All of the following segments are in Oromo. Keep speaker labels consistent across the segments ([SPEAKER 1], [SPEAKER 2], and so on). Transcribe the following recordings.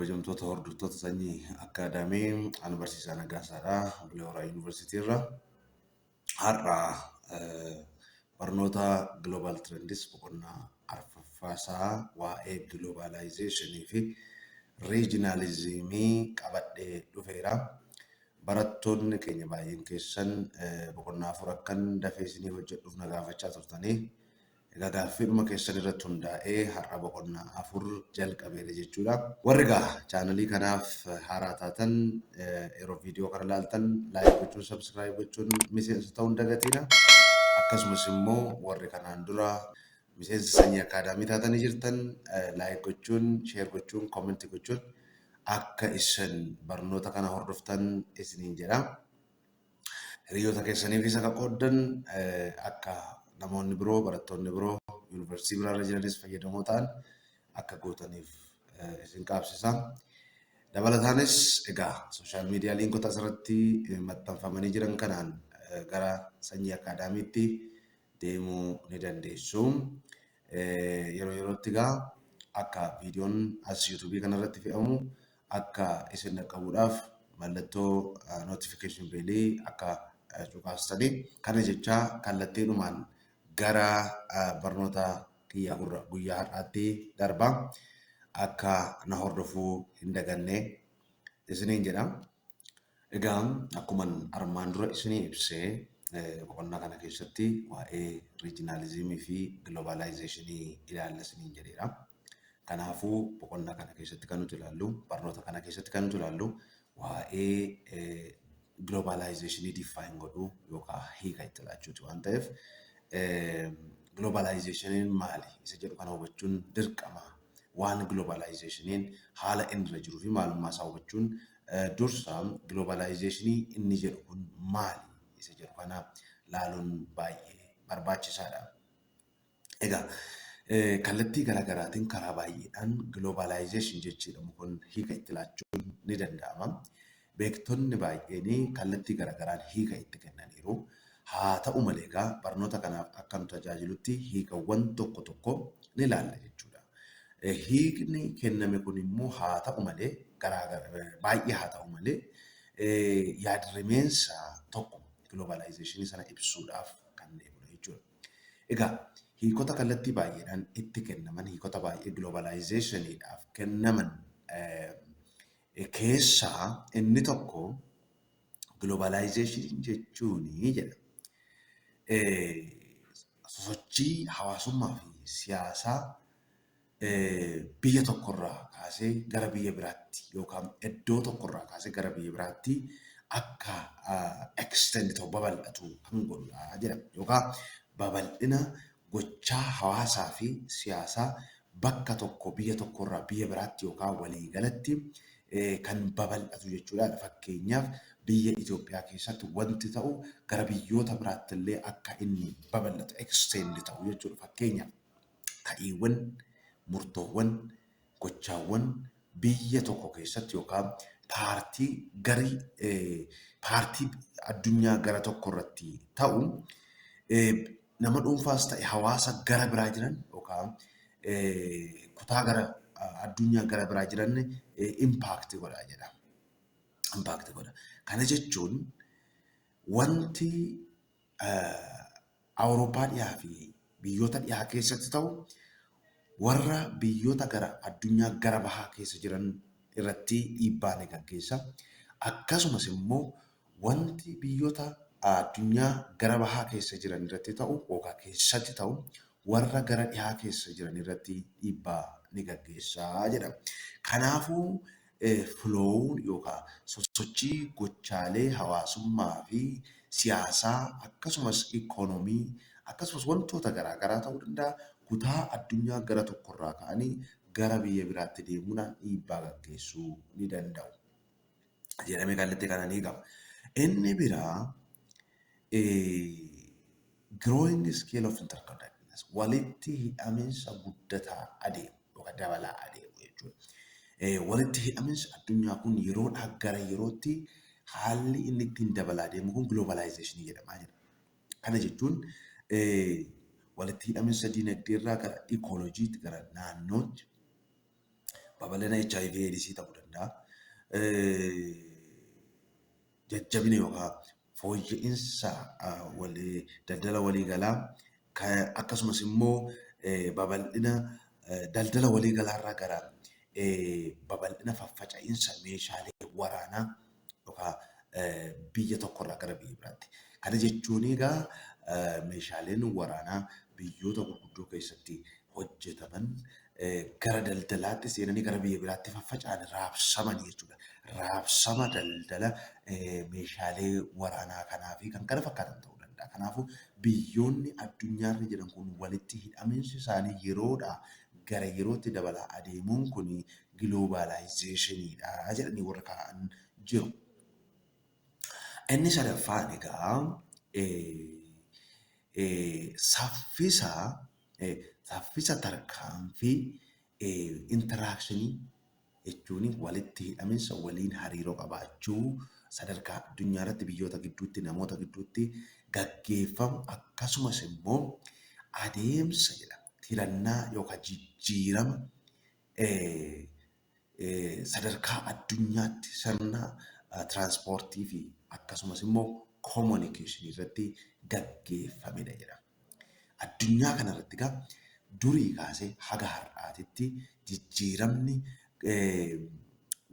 [SPEAKER 1] Kabajamtoota hordoftoota Sanyii Akkaadaamii, ani barsiisaa Nagaasaadha, Bulee Horaa Yuunivarsiitii irraa. Har'a barnoota Global Trends boqonnaa arfaffaasaa waa'ee globalizationii fi regionalismii qabadhee dhufeera. Barattoonni keenya baay'een keessan boqonnaa 4 akkan dafee isiniif hojjedhuuf na gaafachaa turtanii. Egaa gaaffiidhuma keessan irratti hundaa'ee har'a boqonnaa 4 jalqabeera jechuudha. Warri egaa chaanalii kanaaf haaraa taatan, yeroo viidiyoo kana ilaaltan like gochuun, subscribe gochuun miseensa ta'uu hin dagatiina. Akkasumas immoo warri kanaan dura miseensa Sanyii Akaadaamii taatanii jirtan, like gochuun, share gochuun, comment gochuun akka isin barnoota kana hordoftan isiniin jedha. Hiriyoota keessaniifis akka qooddan, akka namoonni biroo, barattoonni biroo yuunivarsiitii biraarra jiranis fayyadamoo ta'an akka gootaniif isin qaabsisa. Dabalataanis egaa social media liinkota asirratti maxxanfamanii jiran kanaan gara Sanyii Akaadaamiitti deemuu ni dandeessu. Yeroo yerootti egaa akka viidiyoon as yuutuubii kanarratti fe'amu akka isin dhaqqabuudhaaf mallattoo notification bellii akka cuqaastanii kana jechaa, kallattiidhumaan gara barnoota kiyya guyyaa har'aatti darba, akka na hordofuu hin daganne isiniin jedha. Egaa akkuman armaan dura isinii ibsee, boqonnaa kana keessatti waa'ee regionalismii fi globalizationii ilaalla isiniin jedheera. Kanaafuu boqonnaa kana keessatti kan nuti ilaallu, barnoota kana keessatti kan nuti ilaallu, waa'ee globalizationii define godhuu yookaan hiika itti laachuuti waan ta'eef, globalizationiin maali isa jedhu kana hubachuun dirqama. Waan globalizationiin haala inni irra jiruu fi maalummaa isaa hubachuun dursa, globalizationii inni jedhu kun maali isa jedhu kana laaluun baay'ee barbaachisaadha. Egaa kallattii garaagaraatiin, karaa baay'eedhaan globalization jechi jedhamu kun hiika itti laachuun ni danda'ama. Beektonni baay'een kallattii garaagaraan hiika itti kennaniiru. Haa ta'u malee egaa barnoota kanaaf akka nu tajaajilutti hiikawwan tokko tokko ni ilaalla jechuudha. Hiikni kenname kun immoo haa ta'u malee baay'ee haa ta'u malee, yaadrimeensa tokko globalizationii sana ibsuudhaaf kan deemudha jechuudha. Egaa hiikota kallattii baay'eedhaan itti kennaman, hiikota baay'ee globalizationiidhaaf kennaman keessaa inni tokko, globalization jechuun jedha, sosochii hawaasummaa fi siyaasaa biyya tokkorraa kaasee gara biyya biraatti yookaan iddoo tokkorraa kaasee gara biyya biraatti akka extend ta'u, babal'atu kan godhudha jedha. Yookaan babal'ina gochaa hawaasaa fi siyaasaa bakka tokko, biyya tokkorraa biyya biraatti yookaan waliigalatti kan babal'atu jechuudha. Fakkeenyaaf, biyya Itoophiyaa keessatti wanti ta'u gara biyyoota biraatti illee akka inni babal'atu, extend ta'u jechuudha. Fakkeenyaaf, ta'iiwwan, murtoowwan, gochaawwan biyya tokko keessatti yookaan paartii garii paartii addunyaa gara tokko irratti ta'u, nama dhuunfaas ta'e hawaasa gara biraa jiran yookaan kutaa gara addunyaa gara biraa jiran impact godha jedha. Impact godha. Kana jechuun wanti Awurooppaa dhiyaa fi biyyoota dhiyaa keessatti ta'u warra biyyoota gara addunyaa gara bahaa keessa jiran irratti dhiibbaa ni gaggeessa. Akkasumas immoo wanti biyyoota addunyaa gara bahaa keessa jiran irratti ta'u yookaan keessatti ta'u warra gara dhihaa keessa jiran irratti dhiibbaa ni gaggeessa jedhama. Kanaafuu flowuun yookaan sosochii gochaalee hawaasummaa fi siyaasaa, akkasumas ikoonoomii, akkasumas wantoota garaagaraa ta'uu danda'a, kutaa addunyaa gara tokkorraa ka'anii gara biyya biraatti deemuudhaan dhiibbaa gaggeessuu ni danda'u jedhamee kallattii kana ni qaba. Inni biraa growing scale of interconnectedness, walitti hidhaminsa guddataa adeemu yookaan dabalaa adeemu jechuudha. Walitti hidhaminsi addunyaa kun yeroodhaa gara yerootti haalli inni ittiin dabalaa deemu kun globalization jedhamaa jira. Kana jechuun walitti hidhaminsa dinagdee irraa gara ecologytti, gara naannootti, Babal'ina HIV AIDS ta'uu danda'a. Jajjabina yookaan fooyya'insa daldala waliigalaa, akkasumas immoo babal'ina daldala waliigalaarraa gara babal'ina faffaca'iinsa meeshaalee waraanaa yookaan biyya tokkorraa gara biyya biraatti. Kana jechuun egaa meeshaaleen waraanaa biyyoota gurguddoo keessatti hojjetaman gara daldalaatti seenanii gara biyya biraatti faffaca'an, raabsaman jechuudha. Raabsama daldala meeshaalee waraanaa kanaa fi kan kana fakkaatan ta'uu danda'a. Kanaafuu biyyoonni addunyaarra jiran kun walitti hidhamiinsi isaanii yeroodhaa gara yerootti dabalaa adeemuun kun globalizationiidha jedhanii warra kaa'an jiru. Inni sadaffaan egaa saffisa tarkaanfii interactionii jechuun walitti hidhaminsa, waliin hariiroo qabaachuu sadarkaa addunyaa irratti biyyoota gidduutti, namoota gidduutti gaggeeffamu, akkasumas immoo adeemsa jedha tirannaa yookaan jijjiirama sadarkaa addunyaatti sirna tiraanspoortii fi akkasumas immoo communicationii irratti gaggeeffamedha jedha. Addunyaa kanarratti egaa durii kaasee haga har'aatitti jijjiiramni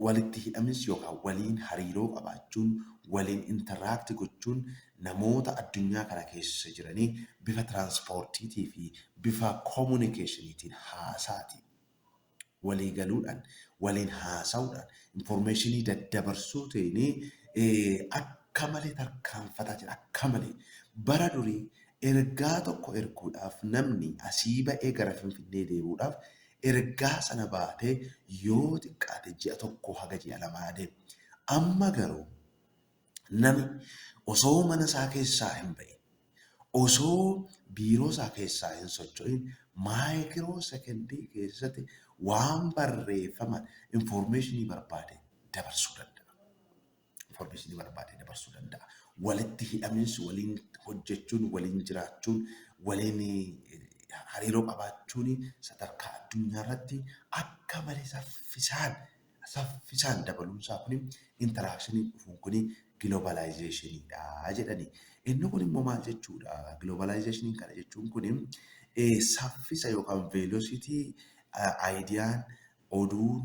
[SPEAKER 1] walitti hidhaminsi yookaan waliin hariiroo qabaachuun, waliin interact gochuun namoota addunyaa kana keessa jiranii bifa tiraanspoortiitii fi bifa communicationiitiin, haasaatiin, walii galuudhaan, waliin haasa'uudhaan, informationii daddabarsuutiin akka malee tarkaanfataa jira. Akka malee bara durii ergaa tokko erguudhaaf, namni asii ba'ee gara Finfinnee deemuudhaaf, ergaa sana baatee yoo xiqqaate ji'a 1 haga ji'a 2 adeema. Amma garuu namni osoo mana isaa keessaa hin ba'in, osoo biiroo isaa keessaa hin socho'in, micro secondii keessatti waan barreeffaman informationii barbaade dabarsuu danda'a. Informationii barbaade dabarsuu danda'a. Walitti hidhaminsi, waliin hojjechuun, waliin jiraachuun, waliin hariiroo qabaachuun sadarkaa addunyaa irratti akka malee saffisaan saffisaan dabaluunsaa kun, interactioniin dhufuun kun globalizationiidha jedhani. Inni kun immoo maal jechuudha? Globalizationiin kana jechuun kun saffisa yookaan velocity ideaan, oduun,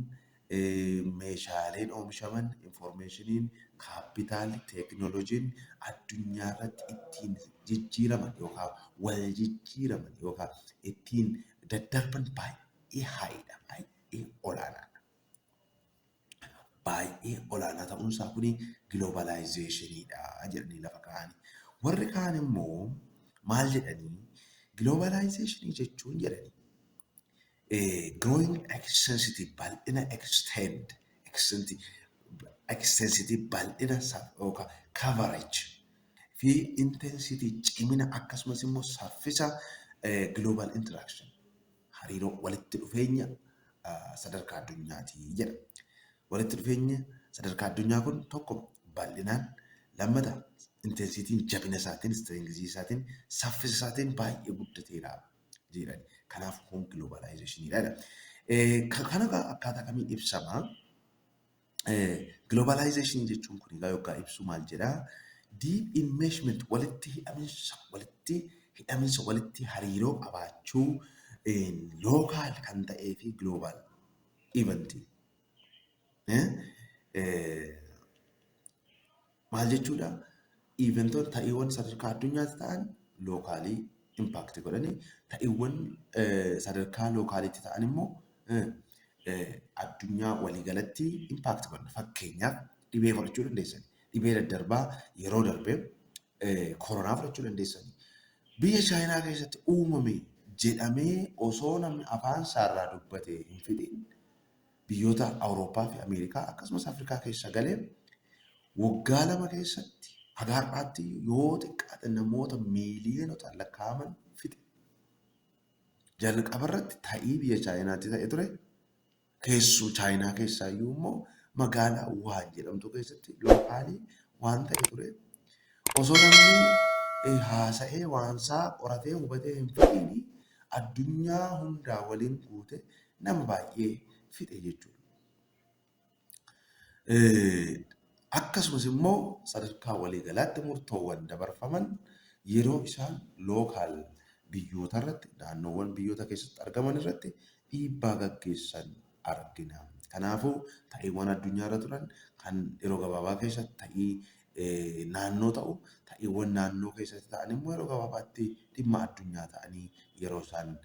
[SPEAKER 1] meeshaaleen oomishaman, informationiin, kaapitaalli, teekinooloojiin addunyaa irratti ittiin jijjiiraman yookaan wal jijjiiraman yookaan ittiin daddarban baay'ee highdha. Baay'ee olaanaadha. Baay'ee olaanaa ta'uunsaa kun globalizationiidha jedhanii lafa kaa'ani. Warri kaan immoo maal jedhanii? Globalizationii jechuun jedhanii growing extensity, bal'ina, extensity, bal'ina yookaan coverage fi intensity, cimina, akkasumas immoo saffisa global interaction, hariiroo walitti dhufeenya sadarkaa addunyaati jedha. Walitti dhufeenya sadarkaa addunyaa kun tokko bal'inaan, lammata intensityn, jabina isaatiin, strengthii isaatiin, saffisa isaatiin baay'ee guddateera jedhani. Kanaaf kun globalizationiidha. Kana akkaataa kamiin ibsama? Globalizationii jechuun kun egaa yoggaa ibsu maal jedhaa? Deep enmeshment, walitti hidhaminsa, walitti hariiroo qabaachuu local kan ta'ee fi global eventii. Maal jechuudha? Eventoota, ta'iiwwan sadarkaa addunyaatti ta'an localii impact godhanii, ta'iiwwan sadarkaa localiitti ta'an immoo addunyaa waliigalatti impact godhan. Fakkeenyaaf dhibee fudhachuu dandeessan. Dhibee daddarbaa yeroo darbe koronaa fudhachuu dandeessan. Biyya Chaayinaa keessatti uumame jedhamee osoo namni afaan isaarraa dubbatee hin fixin biyyoota Awurooppaa fi Ameerikaa akkasumas Afrikaa keessa galee waggaa 2 keessatti haga har'aatti yoo xiqqaate namoota miiliyonotaan lakkaa'aman fixe. Jalqaba irratti ta'ii biyya Chaayinaatti ta'e ture. Keessuu Chaayinaa keessaayyuu immoo magaalaa Wuhaan jedhamtu keessatti localii waan ta'e ture. Osoo namni haasa'ee waansaa qoratee hubatee hin fixiin addunyaa hundaa waliin guute nama baay'ee fixe jechuudha. Akkasumas immoo sadarkaa waliigalaatti murtoowwan dabarfaman yeroo isaan local biyyoota irratti, naannoowwan biyyoota keessatti argaman irratti dhiibbaa gaggeessan argina. Kanaafuu ta'iiwwan addunyaa irra turan kan yeroo gabaabaa keessatti ta'ii naannoo ta'u, ta'iiwwan naannoo keessatti ta'an immoo yeroo gabaabaatti dhimma addunyaa ta'anii yeroo isaan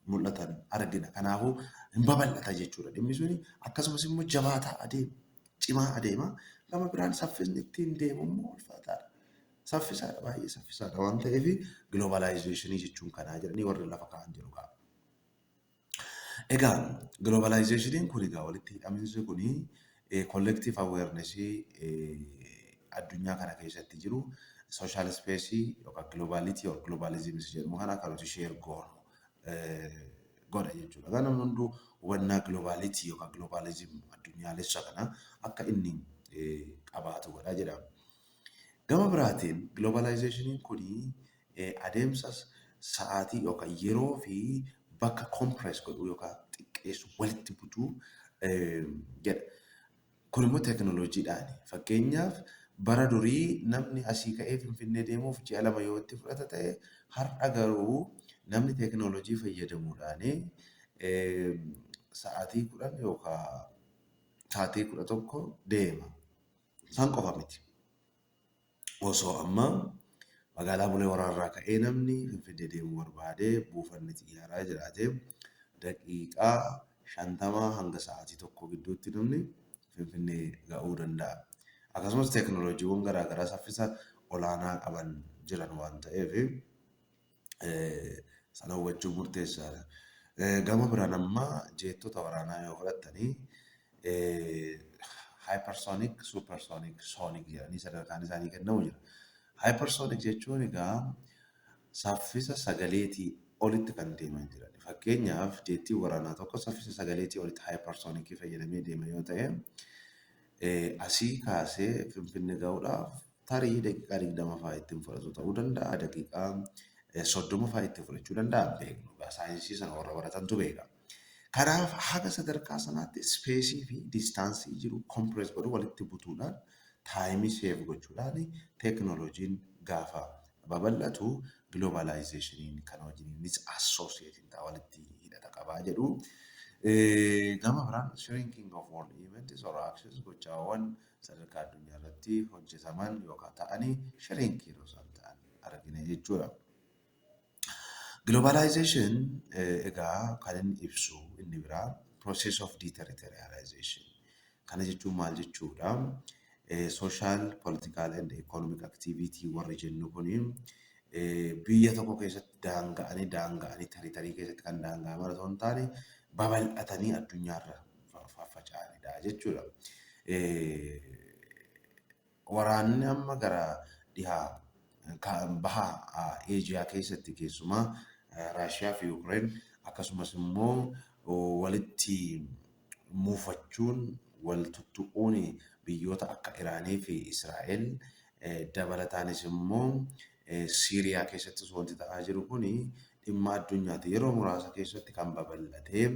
[SPEAKER 1] mul'atan argina. Kanaafuu hin babal'ata jechuudha dhimmi suni. Akkasumas immoo jabaataa adeema, cimaa adeema. Gama biraan saffisni ittiin deemu immoo ulfaataadha. Saffisaadha, baay'ee saffisaadha waan ta'eef globalizationii jechuun kanaa jedhanii warri lafa kaa'an jiru qaba. Egaa globalizationiin kun, egaa walitti hidhaminsi kuni collective awareness addunyaa kana keessatti jiru, social space yookaan globality or globalism jedhamu kana kan nuti share goonu godha jechuudha. Egaa namni hunduu hubannaa globality yookaan globalism addunyaalessa kana akka inni qabaatu godha jedhama. Gama biraatiin globalizationiin kuni adeemsa sa'aatii yookaan yeroo fi bakka compress godhuu yookaan xiqqeessu, walitti butuu jedha. Kun immoo teekinooloojiidhaani. Fakkeenyaaf, bara durii namni asii ka'ee Finfinnee deemuuf ji'a 2 yoo itti fudhata ta'e, har'a garuu namni teekinooloojii fayyadamuudhaani sa'aatii 10 yookaan sa'aatii 11 deema. Isaan qofa miti. Osoo amma magaalaa Bulee Horaarraa ka'ee namni Finfinnee deemuu barbaade, buufanni xiyyaaraa jiraate, daqiiqaa 50 hanga sa'aatii 1 gidduutti namni Finfinnee ga'uu danda'a. Akkasumas teekinooloojiiwwan garaa garaa saffisa olaanaa qaban jiran waan ta'eef sana hubachuun murteessaadha. Gama biraan amma jeettota waraanaa yoo fudhattanii, hypersonic, supersonic, sonic jedhanii sadarkaan isaanii kennamu jira. Hypersonic jechuun egaa saffisa sagaleetii olitti kan deeman jiran. Fakkeenyaaf, jeettiin waraanaa tokko saffisa sagaleetii olitti hypersonicii fayyadamee deema yoo ta'e, asii kaasee Finfinnee ga'uudhaaf tarii daqiiqaa 20 fa'aa ittiin fudhatu ta'uu danda'a. Daqiiqaa 30 fa'aa itti fudhachuu danda'a, beeknu. Saayinsii sana warra baratantu beeka. Kanaaf haga sadarkaa sanaatti spaceii fi distanceii jiru compress godhu, walitti butuudhaan, timeii save gochuudhaan teekinooloojiin gaafa babal'atu globalizationiin kana wajjiniinis associateiin ta'a, walitti hidhata qabaa jedhu. Gama biraan shrinking of world events or actions, gochaawwan sadarkaa addunyaa irratti hojjetaman yookaan ta'anii shrink yeroo isaan ta'an argina jechuudha. Globalization egaa kan inni ibsu inni biraa process of deterritorialization. Kana jechuun maal jechuudha? Social, political and economic activity warri jennu kuni biyya tokko keessatti daanga'anii territory keessatti kan daanga'aman osoo hin taane, babal'atanii addunyaarra faffaca'anidha jechuudha. Waraanni amma gara dhihaa baha Eejiyaa keessatti, keessumaa Raashiyaa fi Yuukireen, akkasumas immoo walitti muufachuun, wal tuttuquun biyyoota akka Iraanii fi Israa'el, dabalataanis immoo Siiriyaa keessattis wanti ta'aa jiru kuni dhimma addunyaati. Yeroo muraasa keessatti kan babal'atee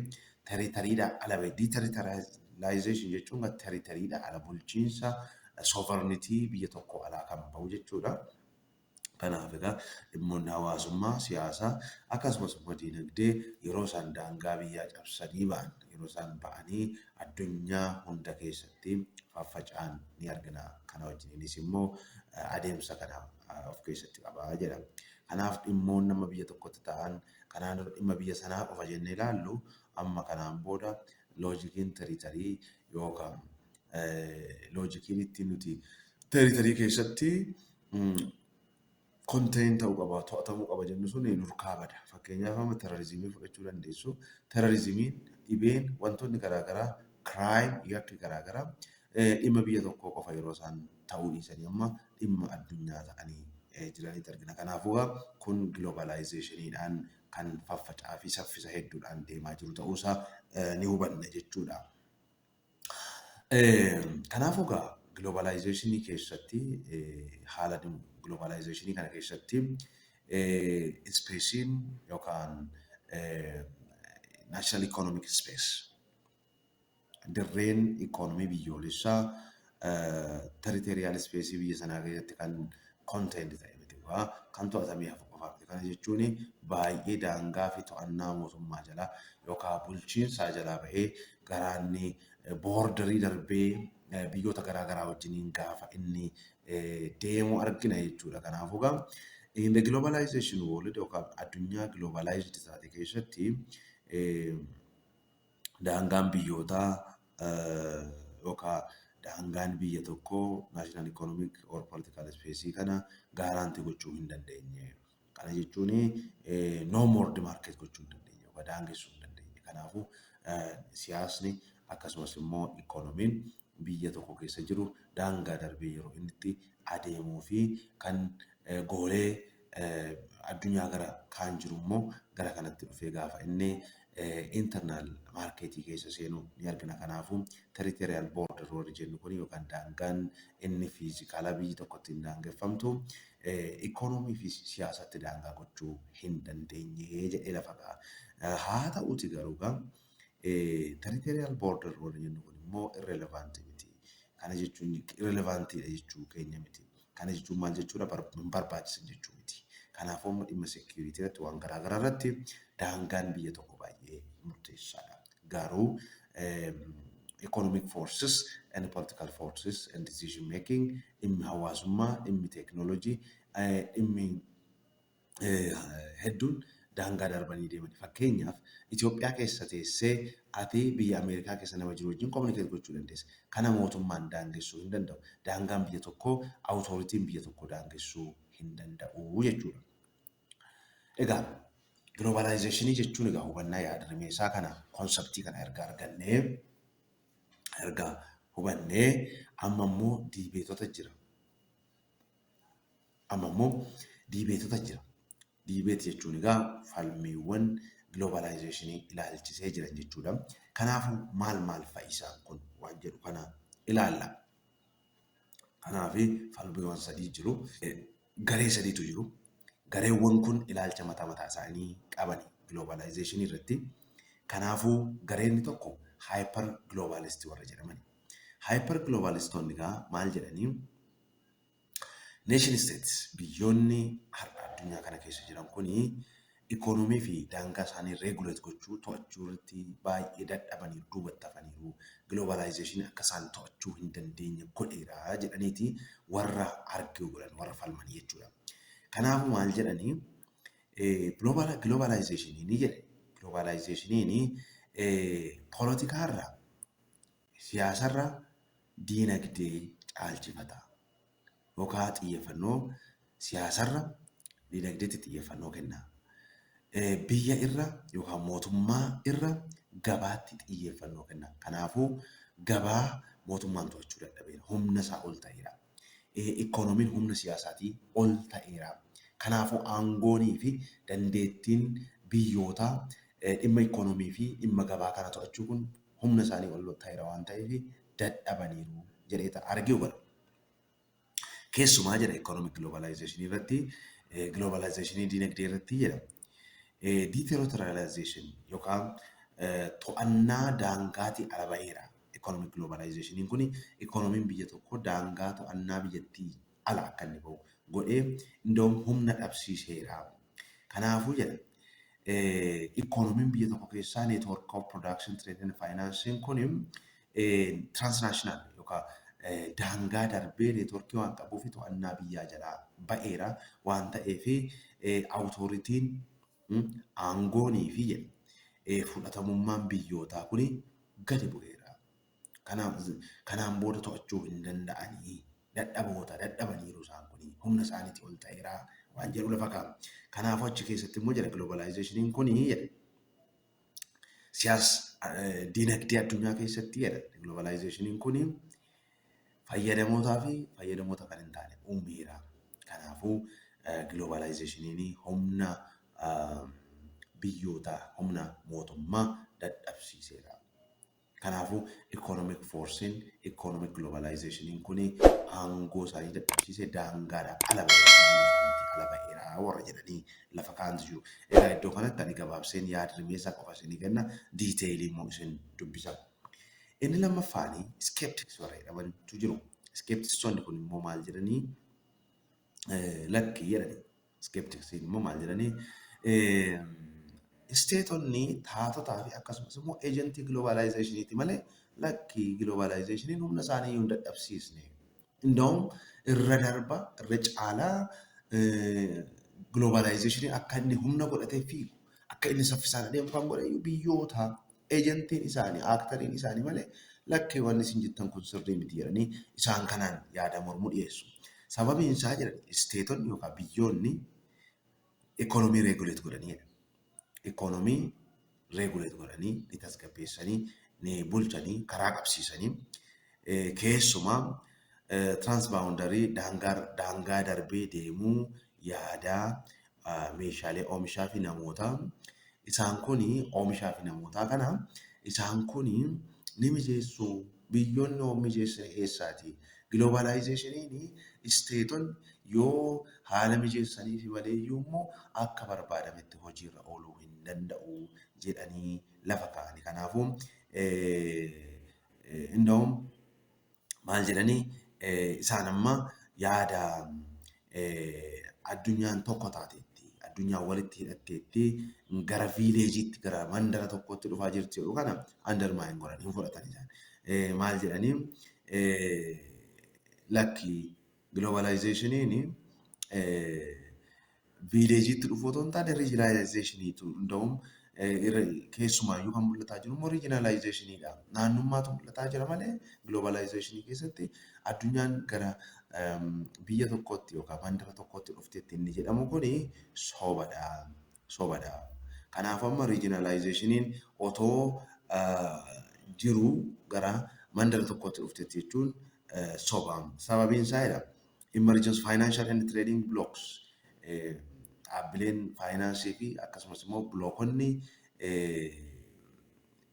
[SPEAKER 1] territorydhaa ala bahe. Deterritorialization jechuun kan territorydhaa ala, bulchiinsa sovereignty biyya tokko alaa kan bahu jechuudha. Kanaaf egaa dhimmoonni hawaasummaa, siyaasaa akkasumas immoo diinagdee yeroo isaan daangaa biyyaa cabsanii ba'an, yeroo isaan ba'anii addunyaa hunda keessatti faffaca'an ni argina. Kana wajjiniinis immoo adeemsa kana of keessatti qaba jedha. Kanaaf dhimmoonni amma biyya tokkotti ta'an kanaan dura dhimma biyya sanaa qofa jennee ilaallu, amma kanaan booda logiciin territory yookaan logiciin ittiin nuti territory keessatti contain ta'uu qaba, to'atamuu qaba jennu sun nurkaa bada. Fakkeenyaaf, amma terrorismii fudhachuu dandeessu. Terrorismiin, dhibeen, wantoonni garaagaraa, crime, yakki garaagaraa dhimma biyya tokkoo qofa yeroo isaan ta'uu dhiisanii amma dhimma addunyaa ta'anii jiranitti argina. Kanaafuu kun globalizationiidhaan kan faffaca'aa fi saffisa hedduudhaan deemaa jiru ta'uusaa ni hubanna jechuudha. Kanaafuu egaa globalizationii keessatti, haala globalizationii kana keessatti spaceiin yookaan national economic space Dirreen ikoonomii biyyoolessaa territorial space biyya sanaa keessatti kan contained ta'e miti, kan to'atamee hafu qofa miti. Kana jechuun baay'ee daangaa fi to'annaa mootummaa jalaa yookaan bulchiinsaa jalaa bahee garaanni borderii darbee biyyoota garaa garaa wajjiniin gaafa inni deemu argina jechuudha. Kanaafuu egaa in the globalization world yookaan addunyaa globalized taate keessatti daangaan biyyootaa yookaan daangaan biyya tokkoo national economic or political space kana guarantee gochuu hin dandeenye. Kana jechuun no more demarcate gochuu hin dandeenye yookaan daangessuu hin dandeenye. Kanaafuu siyaasni akkasumas immoo ikoonomiin biyya tokko keessa jiru daangaa darbee yeroo inni itti adeemuu fi kan goolee addunyaa gara kaan jiru immoo gara kanatti dhufee gaafa inni internal marketii keessa seenu ni argina. Kanaafuu territorial border warri jennu kun yookaan daangaan inni physicalaa biyyi tokko ittiin daangeffamtu ikoonomii fi siyaasatti daangaa gochuu hin dandeenye jedhee lafa ka'a. Haa ta'uuti garuu gaa territorial border warri jennu kun immoo irrelevant miti. Kana jechuun irrelevantiidha jechuu keenya miti. Kana jechuun maal jechuudha? Hin barbaachisan jechuu miti. Kanaafuu amma dhimma security irratti, waan garaa garaa irratti daangaan biyya tokko baay'ee murteessaadha. Garuu economic forces and political forces and decision making, dhimmi hawaasummaa, dhimmi teekinooloojii, dhimmi hedduun daangaa darbanii deeman. Fakkeenyaaf, Itoophiyaa keessa teessee ati biyya Ameerikaa keessa nama jiru wajjin communicate gochuu dandeessa. Kana mootummaan daangessuu hin danda'u. Daangaan biyya tokkoo, authorityn biyya tokkoo daangessuu hin danda'u jechuudha. Egaa globalizationii jechuun egaa hubannaa yaadrimee isaa kana, conceptii kana erga argannee, erga hubannee, amma immoo debateota jira. Amma immoo debateota jira. Debate jechuun egaa falmiiwwan globalizationii ilaalchisee jiran jechuudha. Kanaafuu maal maal fa'i isaan kun waan jedhu kana ilaalla. Kanaaf falmiiwwan sadii jiru. Garee sadiitu jiru. Gareewwan kun ilaalcha mataa mataa isaanii qabani globalizationii irratti. Kanaafuu gareen tokko hyper globalistii warra jedhamani. Hyper globalistoonni egaa maal jedhanii? Nation states, biyyoonni har'a addunyaa kana keessa jiran kuni ikoonomii fi daangaa isaanii regulate gochuu, to'achuu irratti baay'ee dadhabanii duubatti hafaniiru. Globalizationii akka isaan to'achuu hin dandeenye godheera jedhaniiti warra argue godhan, warra falmanii jechuudha. Kanaafuu maal jedhanii? Globalizationiin jedhe, globalizationiin poolitikaarra, siyaasarra diinagdee caalchifata. Yookaan xiyyeeffannoo siyaasarra diinagdeetti xiyyeeffannoo kenna. Biyya irra yookaan mootummaa irra gabaatti xiyyeeffannoo kenna. Kanaafuu gabaa mootummaan to'achuu dadhabeera. Humna isaa ol ta'eera. Ikoonomiin humna siyaasaatii ol ta'eera. Kanaafuu aangoonii fi dandeettiin biyyootaa dhimma ikoonomii fi dhimma gabaa kana to'achuu kun humna isaanii ol ta'eera waan ta'eef dadhabaniiru jedhee argue godha. Keessumaa jedha, economic globalization irratti, globalization dinagdee irratti jedha. Deterritorialization yookaan to'annaa daangaatii ala ba'eera. Economic globalization kun ikoonomiin biyya tokko daangaa to'annaa biyyattii ala akka inni ba'u godhee indoom humna dhabsiiseera. Kanaafuu jedha, ikoonomiin biyya tokko keessaa network of production, trade and financing kun transnational yookaan daangaa darbee networkii waan qabuuf to'annaa biyyaa jalaa ba'eera waan ta'eef authorityn, aangoonii fi fudhatamummaan biyyootaa kun gadi bu'eera. Kanaan booda to'achuu hin danda'anii, dadhaboota, dadhabaniiru, isaan kun humna isaaniitii ol ta'eera waan jedhu lafa kaa'a. Kanaafuu achi keessatti immoo jedha, globalizationiin kun jedha, siyaas dinagdee addunyaa keessatti jedha, globalizationiin kun fayyadamootaa fi fayyadamoota kan hin taane uumeera. Kanaafuu globalizationiin humna biyyootaa, humna mootummaa dadhabsiiseera. Kanaafuu economic forcein economic globalizationiin kun aangoo isaanii dadhabsiisee daangaadhaa ala ba'eera, isaaniitii ala ba'eera warra jedhanii lafa kaa'antu jiru. Egaa iddoo kanatti ani gabaabseen yaada rimeessaa qofa isinii kenna, detailii immoo isin dubbisa. Inni lammaffaani skeptics warra jedhamantu jiru. Skepticsonni kun immoo maal jedhanii, lakkii jedhanii. Skepticsiin immoo maal jedhanii, stateonni taatotaa fi akkasumas immoo agentii globalizationiiti malee lakkii globalizationiin humna isaanii hin dadhabsiisne. Inda'uun irra darba irra caalaa globalizationiin akka inni humna godhatee fiigu, akka inni saffisaan adeemu kan godhe biyyoota agentiin isaanii, actoriin isaanii malee lakkii wanni isin jettan kun sirrii miti jedhanii isaan kanaan yaada mormuu dhiyeessu. Sababiin isaa jedhan stateonni yookaan biyyoonni economy regulate godhaniidha. Economy regulate godhanii, ni tasgabbeessanii, ni bulchanii, karaa qabsiisanii, keessumaa transboundary daangaa darbee deemuu yaadaa meeshaalee oomishaa fi namootaa, isaan kun oomishaa fi namootaa kana isaan kun ni mijeessu. Biyyoonni oo mijeessan eessaati? Globalizationiin stateonni yoo haala mijeessanii fi malee iyyuu immoo akka barbaadametti hojiirra ooluu hin danda'u jedhanii lafa kaa'ani. Kanaafuu inda'uun maal jedhanii, isaan amma yaada addunyaan tokko taateetti, addunyaan walitti hidhatteetti, gara villageiitti, gara mandara tokkotti dhufaa jirti jedhu kana undermine godhanii hin fudhatan isaan. Maal jedhanii, lakki globalizationiin villageiitti dhufuu otoo hin taane regionalizationiitu hunda'uun keessumaayyuu kan mul'ataa jiru immoo regionalizationiidha. Naannummaatu mul'ataa jira malee globalizationii keessatti addunyaan gara biyya tokkotti yookaan mandara tokkotti dhufteetti inni jedhamu kuni sobadha. Sobadha. Kanaaf amma regionalizationiin otoo jiru gara mandara tokkotti dhufteetti jechuun soba. Sababiin isaa jedha emergence financial and trading blocks, dhaabbileen faayinaansii fi akkasumas immoo bloconni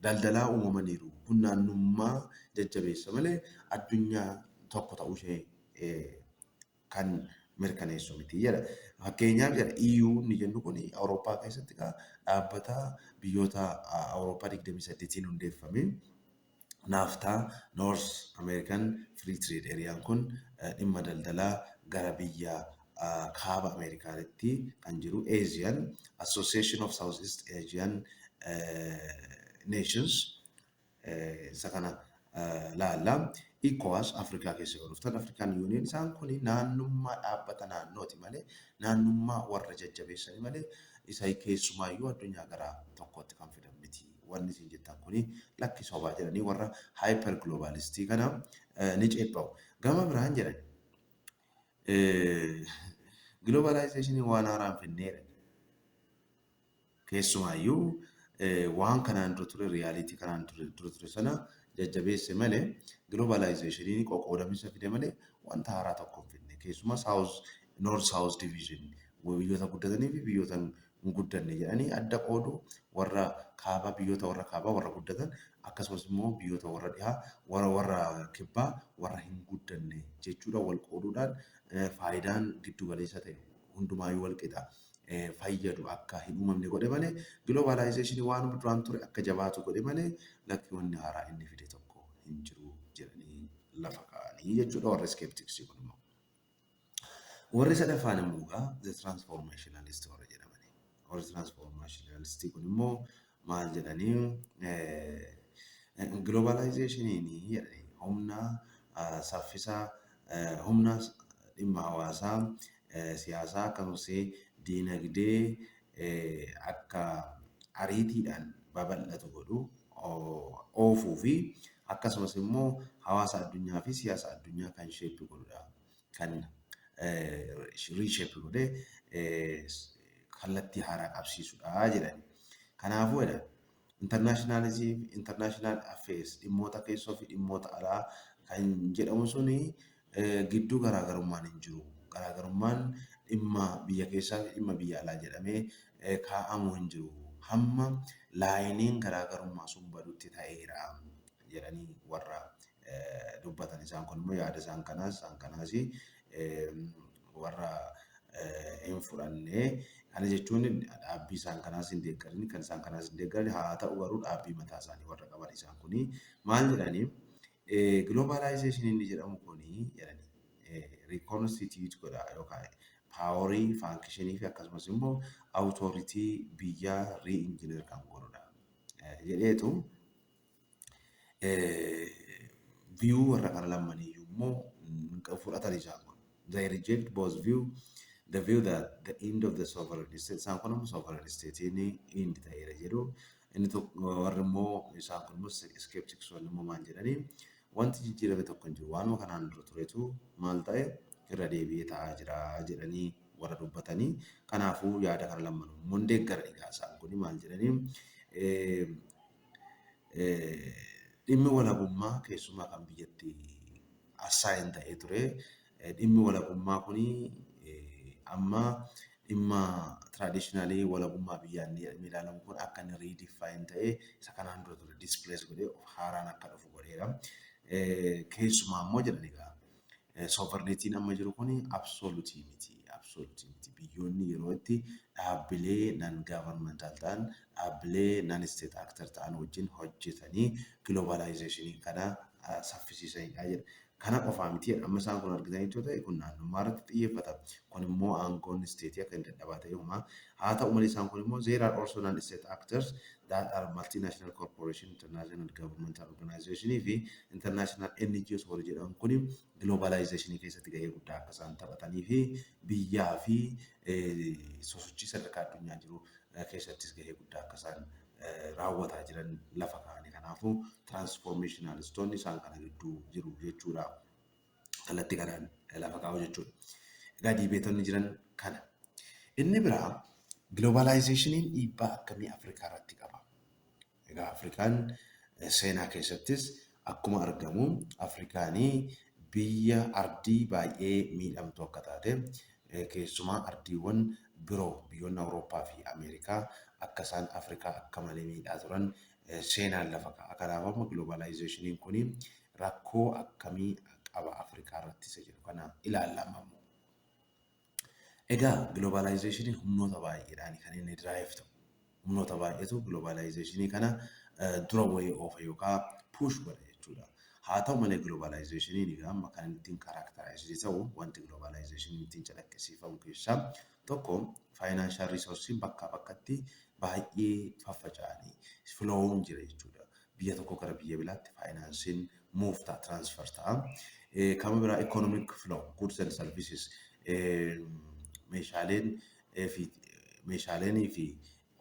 [SPEAKER 1] daldalaa uumamaniiru. Kun naannummaa jajjabeessa malee addunyaa tokko ta'uu ishee kan mirkaneessu miti jedha. Fakkeenyaaf jedha EU inni jennu kun Awurooppaa keessatti dhaabbata biyyoota Awurooppaa 28n hundeeffame. NAFTA, North American Free Trade Areaan kun dhimma daldalaa gara biyya kaaba Ameerikaatti kan jiru, ASEAN, Association of Southeast Asian Nations, isa kana laalla. ECOWAS Afrikaa keessa yoo dhuftan, African Union, isaan kun naannummaa dhaabbata naannooti malee, naannummaa warra jajjabeessanii malee isa keessumaayyuu addunyaa gara tokkotti kan fidan miti. Wanni isin jettan kuni lakki sobaa jedhanii warra hyper globalistii kana ni ceepha'u. Gama biraan jedhan globalizationii waan haaraa hin finneedha. Keessumaayyuu waan kanaan dura ture, reality kanaan dura ture sana jajjabeesse malee globalizationiin qoqqoodamisa fide malee wanta haaraa tokko hin fidne. Keessumaa South North South division, biyyoota guddatanii fi biyyoota hin guddanne jedhanii adda qoodu, warra kaabaa, biyyoota warra kaabaa warra guddatan, akkasumas immoo biyyoota warra dhihaa warra kibbaa warra hin guddanne jechuudha wal qooduudhaan faayidaan giddu galeessa ta'e hundumaayyuu wal qixa fayyadu akka hin uumamne godhe malee globalizationii waan duraan ture akka jabaatu godhe malee lakki wanni haaraa inni fide tokko hin jiru jedhanii lafa kaa'anii jechuudha warra skepticsii kun immoo. Warri sadaffaan immoo egaa the transformationalist warra jedhamani. Warri transformationalist kun immoo maal jedhanii, globalizationiin jedhanii humna saffisa humna dhimma hawaasaa, siyaasaa akkasumas diinagdee akka ariitiidhaan babal'atu godhu oofuu fi akkasumas immoo hawaasa addunyaa fi siyaasa addunyaa kan shape godhudha. Kan reshape godhee kallattii haaraa qabsiisudha jedhani. Kanaafuu jedhan internationalism, international affairs, dhimmoota keessoo fi dhimmoota alaa kan jedhamu suni gidduu garaagarummaan hin jiru. Garaagarummaan dhimma biyya keessaa fi dhimma biyya alaa jedhamee kaa'amu hin jiru. Hamma lineiin garaagarummaa sun badutti ta'eera jedhanii warra dubbatan. Isaan kun immoo yaada isaan kanaas warra hin fudhanne. Kana jechuun dhaabbii isaan kanaas hin deeggarin, kan isaan kanaas hin deeggarin. Haa ta'u garuu dhaabbii mataa isaanii warra qaban isaan kuni maal jedhanii, globalization inni jedhamu kuni jedhanii, reconstitute godha yookaan powerii, functionii fi akkasumas immoo authority biyyaa re-engineer kan godhudha jedheetu view warra kana lamaniyyuu immoo fudhatan isaan kun. They reject both view, the view that the end of the sovereign state, isaan kun immoo sovereign statein end ta'eera jedhu. Inni tokko warri immoo isaan kun immoo skeptics immoo maal jedhanii, wanti jijjiirame tokko hin jiru, waanuma kanaan dura turetu maal ta'e irra deebi'ee ta'aa jira jedhanii warra dubbatanii. Kanaafuu yaada kana lamanuu immoo hin deeggaran. Egaa isaan kun maal jedhanii, dhimmi walabummaa keessumaa kan biyyatti assign ta'ee ture, dhimmi walabummaa kuni amma dhimma traditionally walabummaa biyyaan ilaalamu kun akka inni redefine ta'ee isa kanaan dura ture displace godhee haaraan akka dhufu godheera. Keessumaa immoo jedhan egaa sovereigntiin amma jiru kun absolute miti. Absolute miti. Biyyoonni yeroo itti dhaabbilee non governmental ta'an, dhaabbilee non state actor ta'an wajjin hojjetanii globalizationii kana saffisiisanidha jedha. Kana qofaa miti jedha. Amma isaan kun argitanii ta'e kun naannummaa irratti xiyyeeffata. Kun immoo aangoon stateii akka hin dadhabaa ta'e uumaa. Haa ta'u malee isaan kun immoo there are also non-state actors that are multinational corporation, international governmental organization fi international NGOs warri jedhaman kun globalizationii keessatti gahee guddaa akka isaan taphatanii fi biyyaa fi sosochii sadarkaa addunyaa jiru keessattis gahee guddaa akka isaan raawwataa jiran lafa kaa'anii. Kanaafuu transformationalistoonni isaan kana gidduu jiru jechuudha. Kallattii kanaan lafa kaa'u jechuudha. Egaa debateonni jiran kana. Inni biraa globalizationiin dhiibbaa akkamii Afrikaa irratti qaba? Egaa Afrikaan seenaa keessattis akkuma argamu Afrikaanii biyya ardii baay'ee miidhamtu akka taate, keessumaa ardiiwwan biroo biyyoonni Awurooppaa fi Ameerikaa akka isaan Afrikaa akka malee miidhaa turan seenaan lafa kaa'a. Kanaaf amma globalizationiin kun rakkoo akkamii qaba Afrikaa irratti isa jedhu kana ilaalla amma immoo. Egaa globalizationiin humnoota baay'eedhaan kan inni drive ta'u. Humnoota baay'eetu globalizationii kana dura bu'ee oofa yookaan push godha jechuudha. Haa ta'u malee globalizationiin egaa amma kan inni ittiin characterize ta'u, wanti globalizationiin ittiin calaqqisiifamu keessaa tokko financial resourceiin bakkaa bakkatti baay'ee faffaca'anii flowuun jira jechuudha. Biyya tokko gara biyya biraatti financeiin move ta'a, transfer ta'a. Kan biraa economic flow, goods and services, meeshaaleenii fi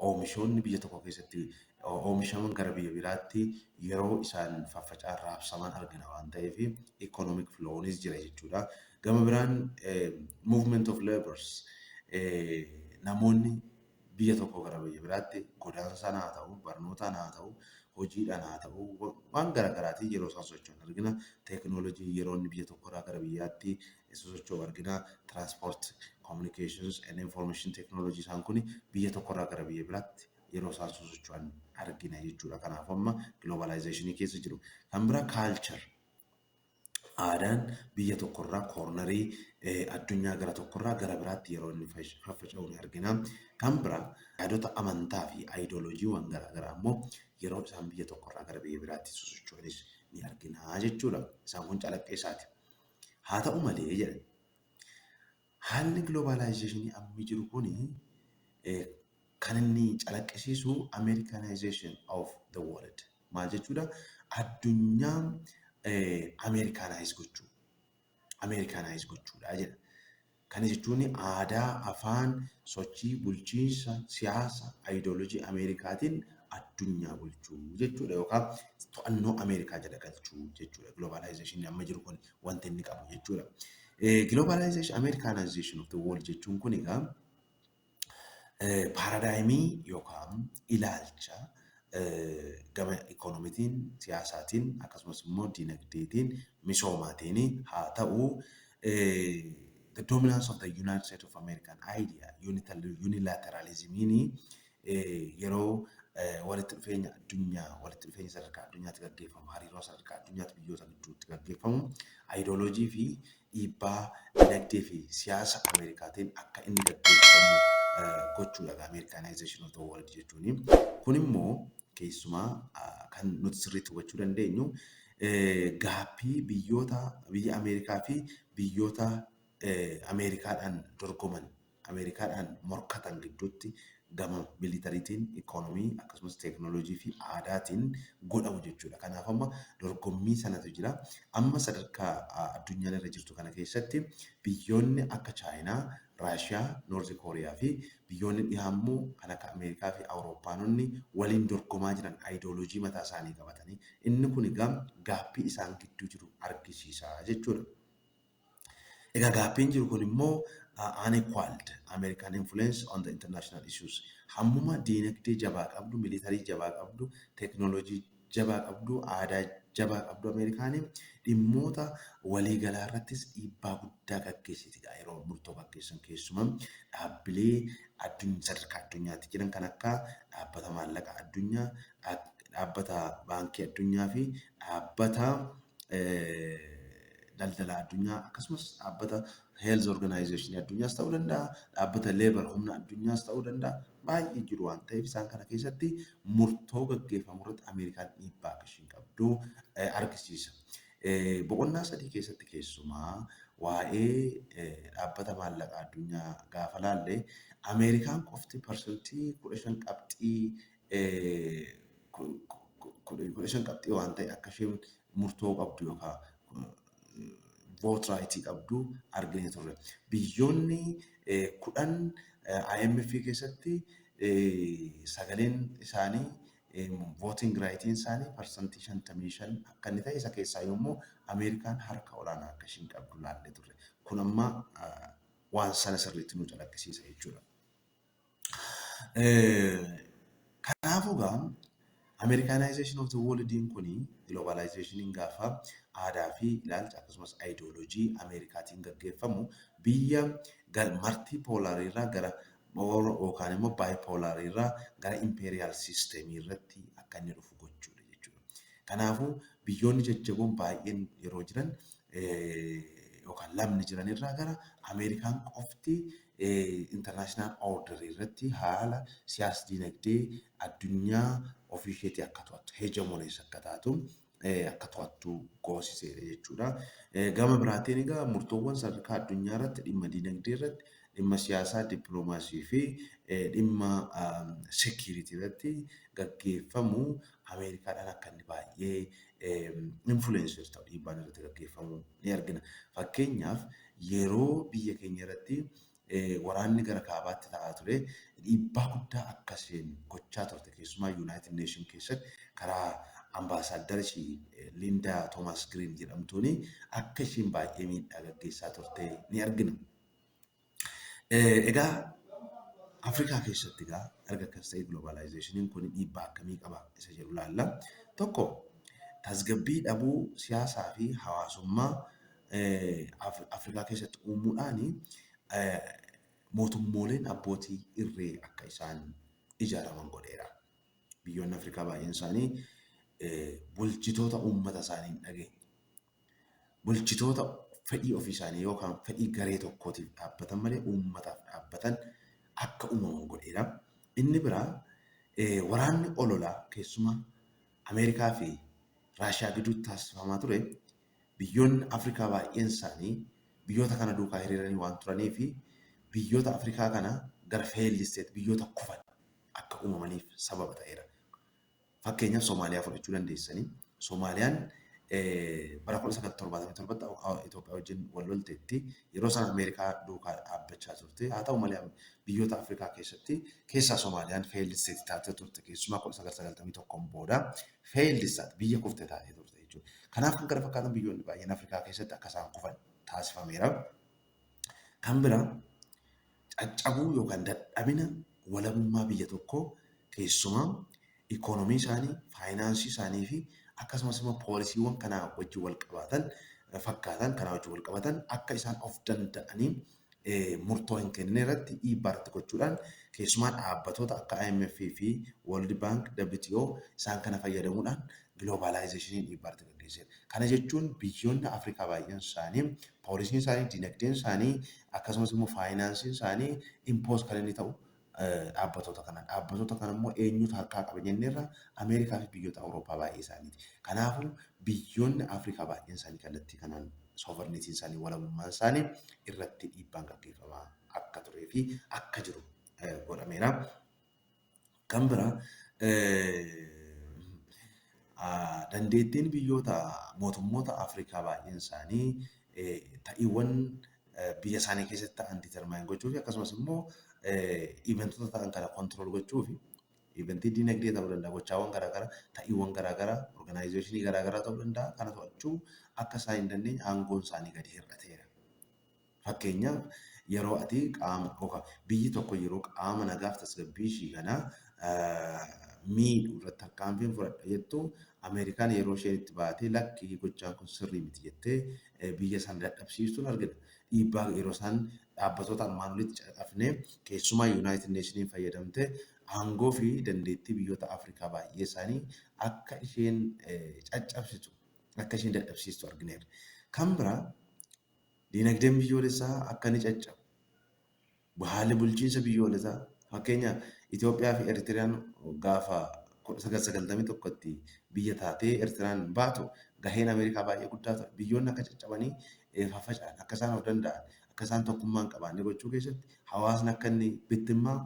[SPEAKER 1] oomishoonni biyya tokko keessatti oomishaman gara biyya biraatti yeroo isaan faffaca'an raabsaman argina waan ta'eef economic flownis jira jechuudha. Gama biraan movement of labors, namoonni biyya tokko gara biyya biraatti godaansaan haa ta'u, barnootaan haa ta'u, hojiidhaan haa ta'u, waan garaagaraatiin yeroo isaan socho'an argina. Teekinooloojii yeroo inni biyya tokkorraa gara biyyaatti socho'u argina. Transport, communications and information technology, isaan kun biyya tokkorraa gara biyya biraatti yeroo isaan sosocho'an argina jechuudha. Kanaaf amma globalizationii keessa jiru. Kan biraa culture, aadaan biyya tokkorraa cornerii addunyaa gara tokkorraa gara biraatti yeroo inni faffaca'u ni argina. Kan biraa yaadota amantaa fi aayidooloojiiwwan garaagaraa immoo yeroo isaan biyya tokkorraa gara biyya biraatti sosocho'anis ni argina jechuudha. Isaan kun calaqqee isaati. Haa ta'u malee jedhan, haalli globalizationii ammi jiru kuni kan inni calaqqisiisu Americanization of the world. Maal jechuudha? Addunyaa Americanize gochuu. Americanize gochuudha jedha. Kana jechuun aadaa, afaan, sochii, bulchiinsa, siyaasa, aayidooloojii Ameerikaatiin addunyaa bulchuu jechuudha yookaan to'annoo Ameerikaa jala galchuu jechuudha. Globalizationii amma jiru kun wanti inni qabu jechuudha. Globalization, Americanization of the world jechuun kun egaa paradigmii yookaan ilaalcha gama ikoonomiitiin, siyaasaatiin, akkasumas immoo dinagdeetiin, misoomaatiin haa ta'u, the dominance of the United States of American idea, unilateralismiin yeroo walitti dhufeenya addunyaa, walitti dhufeenya sadarkaa addunyaatti gaggeeffamu, hariiroo sadarkaa addunyaatti biyyoota gidduutti gaggeeffamu, aayidooloojii fi dhiibbaa dinagdee fi siyaasa Ameerikaatiin akka inni gaggeeffamu gochuudha Americanization of the world jechuun. Kun immoo keessumaa kan nuti sirriitti hubachuu dandeenyu gapii biyyoota biyya Ameerikaa fi biyyoota Ameerikaadhaan dorgoman, Ameerikaadhaan morkatan gidduutti gama militaryitiin, ikoonomii, akkasumas teeknooloojii fi aadaatiin godhamu jechuudha. Kanaaf amma dorgommii sanatu jira. Amma sadarkaa addunyaan irra jirtu kana keessatti biyyoonni akka Chaayinaa, Raashiyaa, North Korea fi biyyoonni dhihaa immoo kan akka Ameerikaa fi Awurooppaanonni waliin dorgomaa jiran aayidooloojii mataa isaanii qabatanii, inni kun egaa gapii isaan gidduu jiru argisiisa jechuudha. Egaa gapiin jiru kun immoo unequaled American influence on the international issues. Hammuma diinagdee jabaa qabdu, military jabaa qabdu, teeknooloojii jabaa qabdu, aadaa jabaa qabdu, Ameerikaanii dhimmoota waliigalaa irrattis dhiibbaa guddaa gaggeessiti yeroo murtoo gaggeessan, keessumaa dhaabbilee sadarkaa addunyaatti jiran kan akka Dhaabbata Maallaqa Addunyaa, Dhaabbata Baankii Addunyaa fi Dhaabbata Daldala Addunyaa, akkasumas Dhaabbata Health Organization addunyaas ta'uu danda'a, Dhaabbata Labor humna addunyaas ta'uu danda'a. Baay'ee jiru waan ta'eef, isaan kana keessatti murtoo gaggeeffamu irratti Ameerikaan dhiibbaa akka ishiin qabdu argisiisa. Boqonnaa sadii keessatti keessumaa waa'ee Dhaabbata Maallaqa Addunyaa gaafa laalle, Ameerikaan qofti 15% qabxii 15 qabxii waan ta'e akka isheen murtoo qabdu yookaan vote rightii qabdu argine turre. Biyyoonni 10 IMF keessatti sagaleen isaanii, voting rightiin isaanii 55% akka inni ta'e, isa keessaa yommuu Ameerikaan harka olaanaa akka ishiin qabdu laallee turre. Kun amma waan sana sirriitti nu calaqqisiisa jechuudha. Kanaafuu egaa Americanization of the worldiin kuni, globalizationiin gaafa aadaa fi ilaalcha akkasumas aayidooloojii Ameerikaatiin gaggeeffamu, biyya multipolarii irraa gara yookaan immoo bipolarii irraa gara imperial systemii irratti akka inni dhufu gochuudha jechuudha. Kanaafuu biyyoonni jajjaboon baay'een yeroo jiran yookaan lamni jiran irraa gara Ameerikaan qofti international orderii irratti haala siyaas dinagdee addunyaa ofii isheetii akka to'attu, hegemonies akka taatu, akka to'attu goosiseera jechuudha. Gama biraatiin egaa murtoowwan sadarkaa addunyaa irratti dhimma dinagdee irratti, dhimma siyaasaa, dippiloomaasii fi dhimma security irratti gaggeeffamu Ameerikaadhaan akka inni baay'ee influencer ta'u, dhiibbaan irratti gaggeeffamu ni argina. Fakkeenyaaf, yeroo biyya keenya irratti waraanni gara kaabaatti ta'aa ture, dhiibbaa guddaa akkasiin gochaa turte, keessumaa United Nation keessatti karaa ambaasaaddara ishii Linda Thomas Green jedhamtuuni akka ishiin baay'ee miidhaa gaggeessaa turte ni argina. Egaa Afrikaa keessatti egaa erga akkas ta'e, globalizationiin kun dhiibbaa akkamii qaba isa jedhu ilaalla. Tokko, tasgabbii dhabuu siyaasaa fi hawaasummaa Afrikaa keessatti uumuudhaan mootummooleen abbootii irree akka isaan ijaaraman godheera. Biyyoonni Afrikaa baay'een isaanii bulchitoota uummata isaanii hin dhageenye, bulchitoota fedhii ofii isaanii yookaan fedhii garee tokkootiif dhaabbatan malee uummataaf dhaabbatan akka uumaman godheera. Inni biraa, waraanni ololaa keessumaa Ameerikaa fi Raashiyaa gidduutti taasifamaa ture, biyyoonni Afrikaa baay'een isaanii biyyoota kana duukaa hiriiranii waan turanii fi biyyoota Afrikaa kana gara failed state, biyyoota kufan akka uumamaniif sababa ta'eera. Fakkeenyaaf, Somaaliyaa fudhachuu dandeessanii. Somaaliyaan bara 1977 Itoophiyaa wajjin wal lolteetti. Yeroo sana Ameerikaa duukaa dhaabbachaa turte. Haa ta'u malee, biyyoota Afrikaa keessatti keessaa Somaaliyaan failed state taatee turte. Keessumaa 1991 booda failed state, biyya kufte taatee turte jechuudha. Kanaaf kan kana fakkaatan biyyoonni baay'een Afrikaa keessatti akka isaan kufan taasifameera. Kan biraa, caccabuu yookaan dadhabina walabummaa biyya tokkoo, keessumaa ikoonomii isaanii, faayinaansii isaanii fi akkasumas immoo poolisiiwwan kanaa wajjin wal qabaatan fakkaatan kanaa wajjin wal qabatan akka isaan of danda'anii murtoo hin kennine irratti dhiibbaa irratti gochuudhaan, keessumaa dhaabbatoota akka IMF fi World Bank, WTO isaan kana fayyadamuudhaan globalizationiin dhiibbaa irratti gaggeesseera. Kana jechuun biyyoonni Afrikaa baay'een isaanii policyn isaanii, dinagdeen isaanii, akkasumas immoo financeiin isaanii impose kan inni ta'u dhaabbatoota kana. Dhaabbatoota kana immoo eenyutu harkaa qaba jenneerra? Ameerikaa fi biyyoota Awurooppaa baay'ee isaaniiti. Kanaafuu biyyoonni Afrikaa baay'een isaanii kallattii kanaan sovereigntyn isaanii, walabummaan isaanii irratti dhiibbaan gaggeeffamaa akka turee fi akka jiru godhameera. Kan biraa, dandeettiin biyyoota mootummoota Afrikaa baay'een isaanii ta'iiwwan biyya isaanii keessatti ta'an determine gochuu fi akkasumas immoo eventoota ta'an kana control gochuu fi eventii dinagdee ta'uu danda'a, gochaawwan garaagaraa, ta'iiwwan garaagaraa, organizationii garaagaraa ta'uu danda'a, kana to'achuu akka isaan hin dandeenye aangoon isaanii gadi hir'ateera. Fakkeenyaaf, yeroo ati qaama yookaan biyyi tokko yeroo qaama nagaaf tasgabbii ishii kana miidhu irratti tarkaanfiin fudhadha jettu, Ameerikaan yeroo isheen itti baatee "Lakkii, gochaan kun sirrii miti" jettee biyya sana dadhabsiistuun argina. Dhiibbaa yeroo isaan dhaabbatoota armaan olitti caqafnee, keessumaa United Nationiin fayyadamtee aangoo fi dandeettii biyyoota Afrikaa baay'ee isaanii akka isheen caccabsitu, akka isheen dadhabsiistu argineerra. Kan biraa, dinagdeen biyyoolessaa akka inni caccabu, haalli bulchiinsa biyyoolessaa, fakkeenyaaf Itoophiyaa fi Eritiriyaan gaafa 1991tti biyya taatee Eritiriyaan baatu gaheen Ameerikaa baay'ee guddaa ture. Biyyoonni akka caccabanii faffaca'an, akka isaan of danda'an, akka isaan tokkummaa hin qabaanne gochuu keessatti, hawaasni akka inni bittimmaa,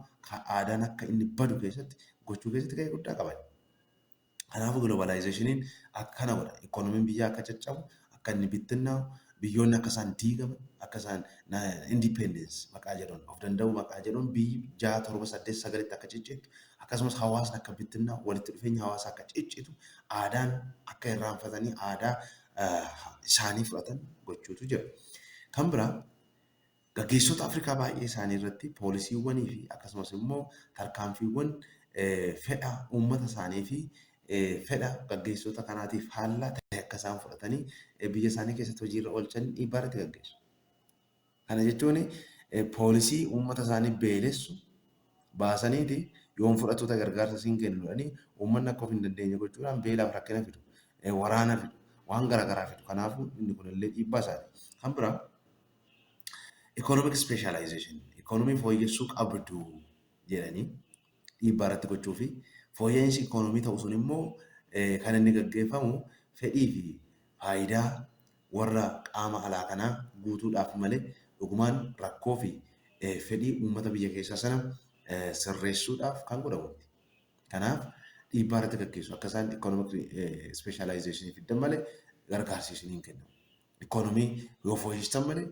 [SPEAKER 1] aadaan akka inni badu keessatti gochuu keessatti gahee guddaa qaban. Kanaafuu globalizationiin akkana godha. Ikoonomiin biyyaa akka caccabu, akka inni bittinnaa'u, biyyoonni akka isaan diigaman, akka isaan independence maqaa jedhuun, of danda'uu maqaa jedhuun biyyi jaha, torba, saddeet, sagalitti akka ciccittu, akkasumas hawaasni akka bittinnaa'u, walitti dhufeenya hawaasaa akka ciccitu, aadaan akka irraanfatanii aadaa isaanii fudhatan gochuutu jira. Kan biraa, gaggeessota Afrikaa baay'ee isaanii irratti policywwanii fi akkasumas immoo tarkaanfiiwwan fedha uummata isaanii fi fedha gaggeessota kanaatiif faallaa ta'e akka isaan fudhatanii biyya isaanii keessatti hojiirra oolchan dhiibbaa irratti gaggeessu. Kana jechuun policy uummata isaanii beelessu baasaniiti yoon fudhattoota gargaarsa siin kennu jedhanii uummanni akka of hin dandeenye gochuudhaan beelaaf rakkina fidu, waraana fidu, waan garaagaraa fidu. Kanaafuu inni kunillee dhiibbaa isaati. Kan biraa, economic specialization, ikoonomii fooyyessuu qabdu jedhanii dhiibbaa irratti gochuu fi fooyya'insi ikoonomii ta'u sun immoo kan inni gaggeeffamu fedhii fi faayidaa warra qaama alaa kanaa guutuudhaaf malee dhugumaan rakkoo fi fedhii uummata biyya keessaa sana sirreessuudhaaf kan godhamu miti. Kanaaf dhiibbaa irratti gaggeessu, akka isaan economic specialization fiddan malee gargaarsi isin hin kennamu. Ikoonomii yoo fooyyessitan malee,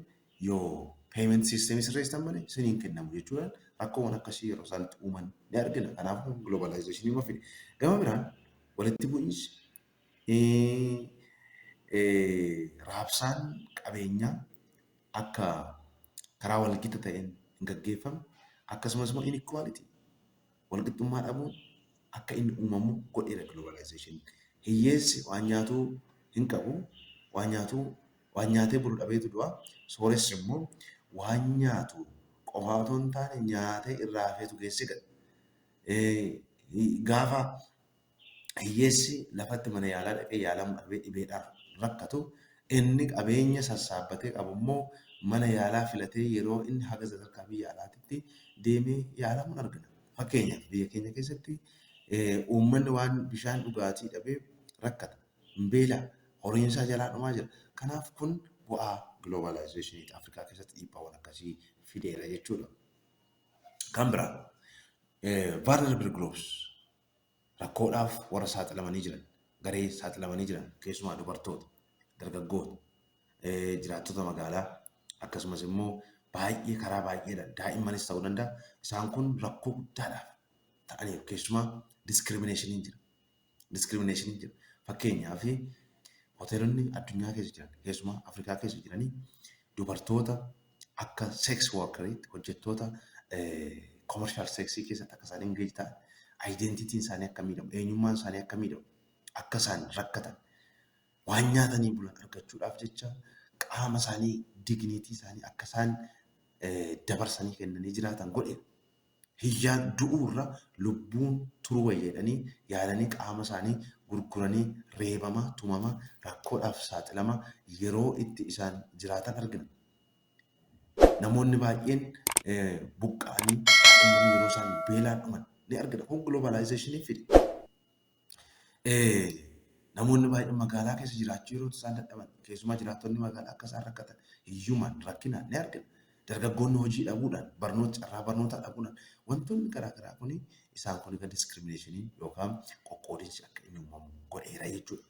[SPEAKER 1] yoo payment system sirreessitan malee isin hin kennamu jechuudhaan rakkoowwan akkasii yeroo isaan itti uuman ni argina. Kanaafuu globalization immoo fide. Gama biraan, walitti bu'iinsi raabsaan qabeenyaa akka karaa walqixa ta'een hin gaggeeffamne, akkasumas immoo inequality, walqixxummaa dhabuun akka inni uumamu godheera globalization. Hiyyeessi waan nyaatuu hin qabu, waan nyaatu, waan nyaatee bulu dhabeetu du'a. Sooressi immoo waan nyaatu qofaa otoo hin taane nyaatee irraa hafeetu geesse gala. Gaafa hiyyeessi lafatti mana yaalaa dhaqee yaalamu dhabee dhibeedhaaf rakkatu, inni qabeenya sassaabbatee qabu immoo mana yaalaa filatee yeroo inni haga sadarkaa biyya alaatitti deemee yaalamuun argina. Fakkeenyaaf, biyya keenya keessatti uummanni waan bishaan dhugaatii dhabee rakkata. Beela, horiin isaa jalaa dhumaa jira. Kanaaf kun bu'aa globalizationiiti. Afrikaa keessatti dhiibbaawwan akkasii fideera jechuudha. Kan biraa, vulnerable groups, rakkoodhaaf warra saaxilamanii jiran, garee saaxilamanii jiran, keessumaa dubartoota, dargaggoota, jiraattota magaalaa, akkasumas immoo baay'ee karaa baay'eedhaan daa'immanis ta'uu danda'a. Isaan kun rakkoo guddaadhaaf ta'aniiru. Keessumaa discriminationiin jira. Discriminationiin jira. Fakkeenyaaf, hoteelonni addunyaa keessa jiran, keessumaa Afrikaa keessa jiranii, dubartoota akka sex workeriitti, hojjettoota commercial sexii keessatti akka isaan engage ta'an, identityn isaanii akka miidhamu, eenyummaan isaanii akka miidhamu, akka isaan rakkatan, waan nyaatanii bulan argachuudhaaf jecha qaama isaanii, dignity isaanii akka isaan dabarsanii kennanii jiraatan godhe. Hiyyaan du'uurra lubbuun turuu wayya jedhanii yaadanii qaama isaanii gurguranii reebamaa, tumamaa, rakkoodhaaf saaxilamaa yeroo itti isaan jiraatan argina. Namoonni baay'een buqqa'anii daa'imman yeroo isaan beelaan dhuman ni argina. Kun globalizationii fide. Namoonni baay'een magaalaa keessa jiraachuu yeroo isaan dadhaban, keessumaa jiraattonni magaalaa akka isaan rakkatan hiyyumaan, rakkinaan ni argina. Dargaggoonni hojii dhabuudhaan, barnoota, carraa barnootaa dhabuudhaan, wantoonni garaa garaa kun, isaan kun egaa discriminationii yookaan qoqqoodinsi akka inni uumamu godheera jechuudha.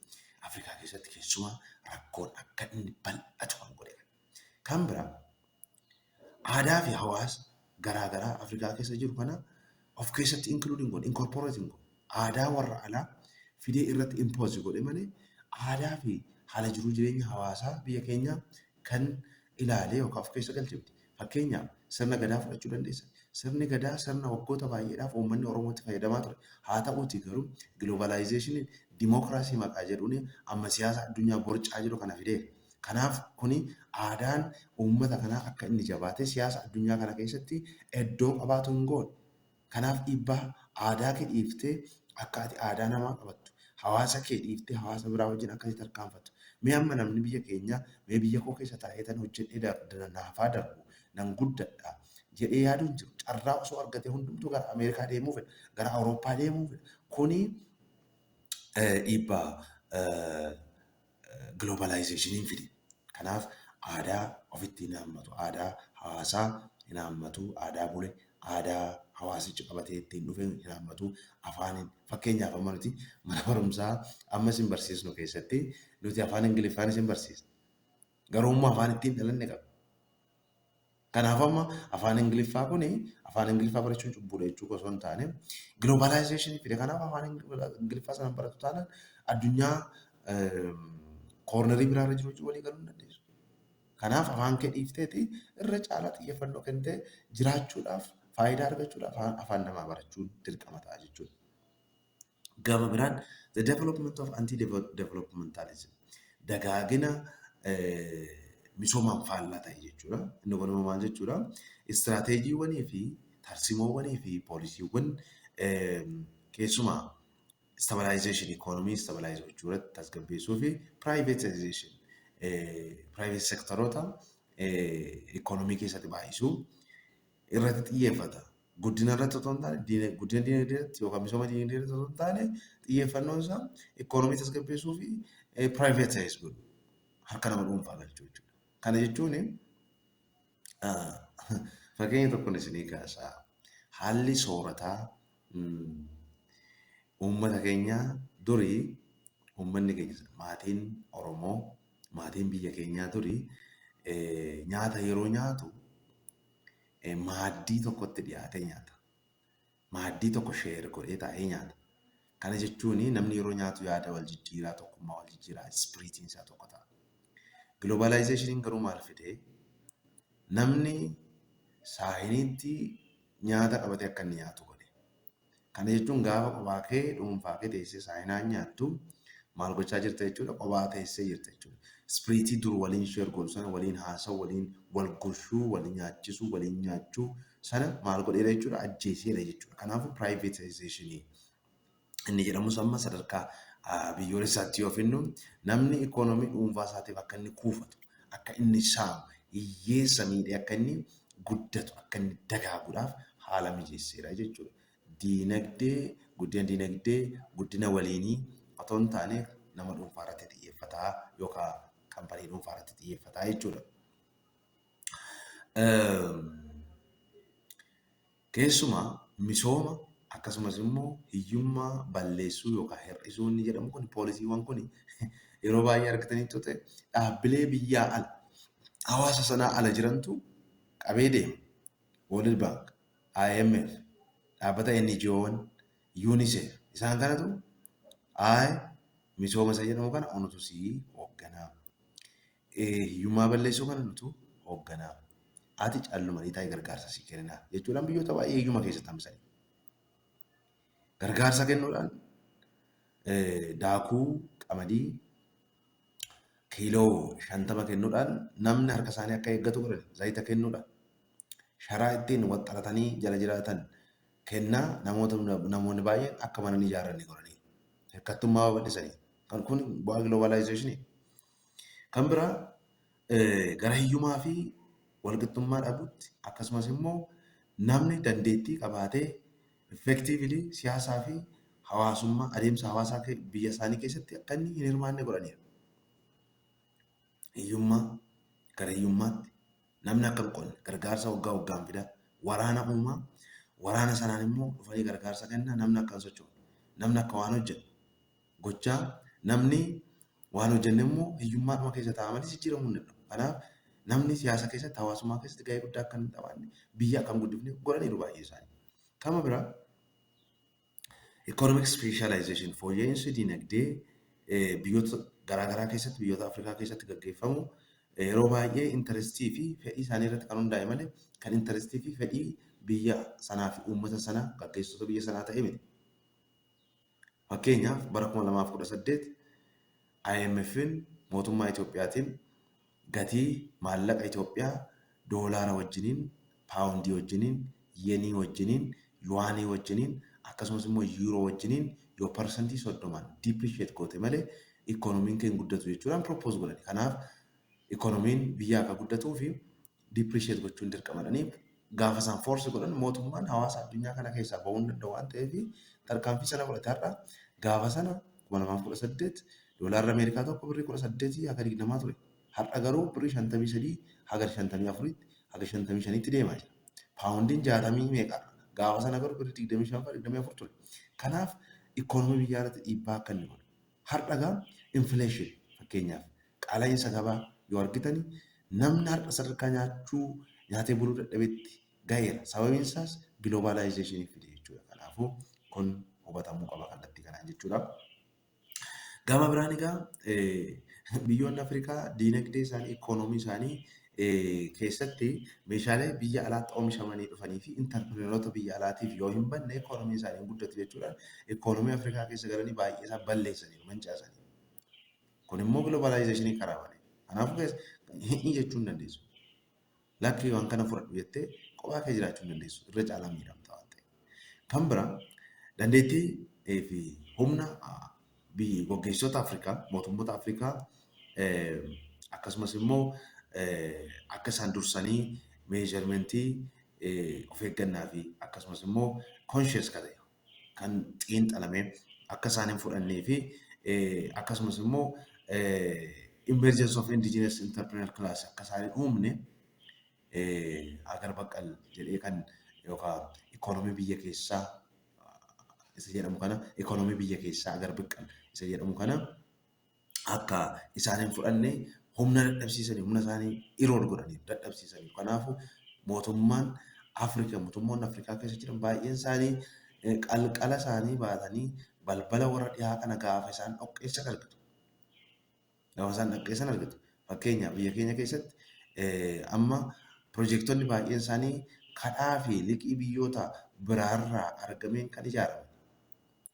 [SPEAKER 1] Afrikaa keessatti keessumaa rakkoon akka inni bal'atu kan godheera. Kan biraa, aadaa fi hawaasa garaa garaa Afrikaa keessa jiru kana of keessatti including godhe, incorporating godhe. Aadaa warra alaa fidee irratti impose godhe malee aadaa fi haala jiruu jireenya hawaasaa biyya keenyaa kan ilaalee yookaan of keessa galche miti. Fakkeenyaaf, sirna Gadaa fudhachuu dandeessa. Sirni Gadaa sirna waggoota baay'eedhaaf uummanni Oromoo itti fayyadamaa ture. Haa ta'uutii garuu globalizationiin dimookiraasii maqaa jedhuun amma siyaasa addunyaa borcaa jiru kana fideera. Kanaaf kuni aadaan uummata kanaa akka inni jabaatee siyaasa addunyaa kana keessatti iddoo qabaatu hin goone. Kanaaf dhiibbaa aadaa kee dhiiftee akka ati aadaa namaa qabattu, hawaasa kee dhiiftee hawaasa biraa wajjin akka ati tarkaanfattu. Mee amma namni biyya keenyaa, mee biyya koo keessa taa'ee tan hojjedhee naafaa darbu, nan guddadha jedhee yaaduu hin jiru. Carraa osoo argatee hundumtuu gara Ameerikaa deemuu fedha, gara Awurooppaa deemuu fedha. Kuni dhiibbaa globalizationiin fide. Kanaaf aadaa ofitti hin hammatu, aadaa hawaasaa hin hammatu, aadaa bule, aadaa hawaasichi qabatee ittiin dhufe hin hammatu, afaaniin. Fakkeenyaaf, amma nuti mana barumsaa amma isin barsiisnu keessatti nuti afaan Ingiliffaan isin barsiisna. Garuu immoo afaan ittiin dhalanne qabna. Kanaaf amma afaan Ingiliffaa kuni, afaan Ingiliffaa barachuun cubbuudha jechuu osoo hin taane, globalizationii fide. Kanaaf afaan Ingiliffaa sana baratu taanaan addunyaa cornerii biraarra jiru wajjin walii galuu hin dandeessu. Kanaaf afaan kee dhiifteeti irra caalaa xiyyeeffannoo kennitee jiraachuudhaaf, faayidaa argachuudhaaf afaan namaa barachuun dirqama ta'a jechuudha. Gama biraan, the development of anti-developmentalism, dagaagina misoomaan faallaa ta'e jechuudha. Inni kun immoo maal jechuudha? Istiraateejiiwwanii fi tarsimoowwanii fi poolisiiwwan keessumaa stabilization, economy stabilize gochuu irratti, tasgabbeessuu fi privatization, private sectoroota economy keessatti baay'isuu irratti xiyyeeffata. Guddina irratti otoo hin taane, guddina dinagdee irratti yookaan misooma dinagdee irratti otoo hin taane, xiyyeeffannoon isaa economy tasgabbeessuu fi privatize godhu, harka nama dhuunfaa galchuu jechuudha. Kana jechuun, fakkeenya tokkoon isinii kaasaa. Haalli soorataa uummata keenyaa durii, uummanni keenya, maatiin Oromoo, maatiin biyya keenyaa durii nyaata yeroo nyaatu maaddii tokkotti dhiyaatee nyaata. Maaddii tokko share godhee taa'ee nyaata. Kana jechuun namni yeroo nyaatu yaada wal jijjiiraa, tokkummaa wal jijjiiraa, spiritiin isaa tokko ta'a. Globalizationiin garuu maal fidee? Namni saahiniitti nyaata qabatee akka inni nyaatu godhe. Kana jechuun gaafa kophaa kee, dhuunfaa kee teessee saahinaan nyaattu maal gochaa jirta jechuudha? Kophaa teessee jirta jechuudha. Spiritii dur waliin share godhu sana, waliin haasa'u, waliin wal goshuu, waliin nyaachisuu, waliin nyaachuu sana maal godheera jechuudha? Ajjeeseera jechuudha. Kanaafuu privatizationii inni jedhamus amma sadarkaa biyyoolessaatti yoo finnu, namni ikoonoomii dhuunfaa isaatiif akka inni kuufatu, akka inni saamu, hiyyeessa miidhee akka inni guddatu, akka inni dagaaguudhaaf haala mijeesseera jechuudha. Diinagdee, guddina diinagdee, guddina waliinii otoo hin taane nama dhuunfaa irratti xiyyeeffataa yookaan kaampanii dhuunfaa irratti xiyyeeffataa jechuudha. Keessumaa misooma akkasumas immoo hiyyummaa balleessuu yookaan hir'isuu inni jedhamu kun, poolisiiwwan kun yeroo baay'ee argatanii ta'e dhaabbilee biyyaa ala, hawaasa sanaa ala jirantu qabee deema. World Bank, IMF, dhaabbata NGO'n, UNICEF, isaan kanatu ay misooma isa jedhamu kana onutu sii hoogganaa. Hiyyummaa balleessuu kana nutu hoogganaa. Ati callumanii taa'ee gargaarsa sii kenninaa jechuudhaan biyyoota baay'ee hiyyuma keessatti hambisanii. Gargaarsa kennuudhaan, daakuu qamadii kiiloo 50 kennuudhaan namni harka isaanii akka eeggatu godhan, zayita kennuudhaan. Sharaa ittiin waxxaratanii jala jiraatan kennaa namoota namoonni baay'een akka mana hin ijaarranne godhanii hirkattummaa babal'isanii. Kan kun bu'aa globalizationii. Kan biraa gara hiyyummaa fi walqixxummaa dhabuutti, akkasumas immoo namni dandeettii qabaatee effectively siyaasaa fi hawaasummaa adeemsa hawaasaa biyya isaanii keessatti akka inni hin hirmaanne godhaniiru. Hiyyummaa gara hiyyummaatti, namni akka hin qonne gargaarsa waggaa waggaan fidaa, waraana uumaa, waraana sanaan immoo dhufanii gargaarsa kennaa, namni akka hin sochoone, namni akka waan hojjennu gochaa, namni waan hojjenne immoo hiyyummaadhuma keessa taa'a malee jijjiiramuu hin danda'u. Kanaaf namni siyaasa keessatti, hawaasummaa keessatti gahee guddaa akka hin qabaanne, biyya akka hin guddifne godhaniiru baay'ee isaanii. Kama biraa, economic specialization, fooyya'insi dinagdee biyyoota garaagaraa keessatti, biyyoota Afrikaa keessatti gaggeeffamu yeroo baay'ee interestii fi fedhii isaanii irratti kan hundaa'e malee kan interestii fi fedhii biyya sanaa fi uummata sanaa, gaggeessitoota biyya sanaa ta'e miti. Fakkeenyaaf, bara 2018 IMF'n mootummaa Itoophiyaatiin gatii maallaqa Itoophiyaa doolaara wajjiniin, paawundii wajjiniin, yenii wajjiniin, yuwaanii wajjiniin, akkasumas immoo yuuroo wajjiniin yoo 30% depreciate goote malee ikoonomiin keenya guddatu jechuudhaan propose godhani. Kanaaf ikoonomiin biyyaa akka guddatuu fi depreciate gochuun dirqama jedhanii gaafa isaan force godhan, mootummaan hawaasa addunyaa kana keessaa bahuu hin danda'u waan ta'eef tarkaanfii sana fudhate. Har'a gaafa sana 2018 doolaarri Ameerikaa tokko birrii 18 haga 20 ture. Har'a garuu birrii 53 haga 54tti haga 55tti deemaa jira. Paawundiin 60 meeqa, gaafa sana garuu birrii 25 24 ture. Kanaaf ikoonomii biyyaa irratti dhiibbaa akka inni godhu. Har'a gaa inflation, fakkeenyaaf qaala'insa gabaa yoo argitani, namni har'a sadarkaa nyaachuu nyaatee buluu dadhabetti gaheera. Sababiin isaas globalizationii fide jechuudha. Kanaafuu kun hubatamuu qaba kallattii kanaan jechuudha. Gama biraan egaa biyyoonni Afrikaa diinagdee isaanii, ikoonoomii isaanii keessatti meeshaalee biyya alaatti oomishamanii dhufanii fi entrepreneuroota biyya alaatiif yoo hin banne ikoonomii isaanii hin guddatu jechuudhaan ikoonomii Afrikaa keessa galanii baay'ee isaa balleessanii mancaasanii. Kun immoo globalizationii karaa bane. Kanaafuu hin jechuu hin dandeessu. Lakkii, waan kana fudhadhu jettee kophaa kee jiraachuu hin dandeessu. Irra caalaa miidhamta waan ta'eef. Kan biraa, dandeettii fi humna biyyi gaggeessitoota Afrikaa, mootummoota Afrikaa, akkasumas immoo akka isaan dursanii measurementii of eeggannaa fi akkasumas immoo conscious ka ta'e kan xiinxalame akka isaan hin fudhannee fi akkasumas immoo emergence of indigenous entrepreneur class akka isaan hin uumne, agar baqqal jedhee kan yookaan ikoonomii biyya keessaa isa jedhamu kana, ikoonomii biyya keessaa agar baqqal isa jedhamu kana akka isaan hin fudhanne humna dadhabsiisanii, humna isaanii erode godhanii dadhabsiisanii. Kanaafuu mootummaan Afrikaa, mootummoonni Afrikaa keessa jiran baay'een isaanii qalqala isaanii baatanii balbala warra dhiyaa kana gaafa isaan dhoqqeessan argatu. Gaafa isaan dhoqqeessan argatu. Fakkeenyaaf, biyya keenya keessatti amma piroojektonni baay'een isaanii kadhaa fi liqii biyyoota biraarraa argameen kan ijaaraman.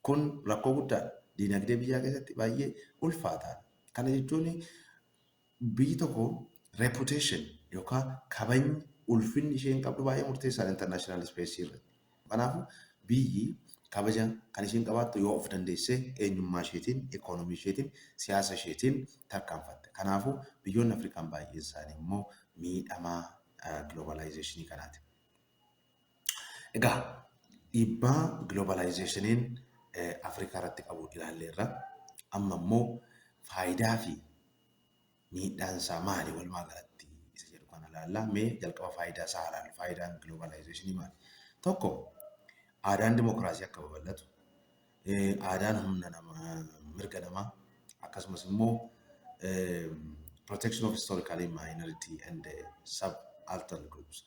[SPEAKER 1] Kun rakkoo guddaadha. Diinagdee biyyaa keessatti baay'ee ulfaataadha. Kana jechuun biyyi tokko reputation yookaan kabajni, ulfinni isheen qabdu baay'ee murteessaadha international space irratti. Kanaafuu biyyi kabaja kan isheen qabaattu yoo of dandeessee eenyummaa isheetiin, ikoonomii isheetiin, siyaasa isheetiin tarkaanfatte. Kanaafuu biyyoonni Afrikaan baay'een isaanii immoo miidhamaa globalizationii kanaati. Egaa dhiibbaa globalizationiin Afrikaa irratti qabu ilaalleerra. Amma immoo faayidaa fi miidhaan isaa maali walumaa galatti isa jedhu kana ilaalla. Mee jalqaba faayidaa isaa ilaallu. Faayidaan globalizationii maali? Tokko, aadaan dimokiraasii akka babal'atu, aadaan humna namaa, mirga namaa, akkasumas immoo protection of historically minority and subaltern groups.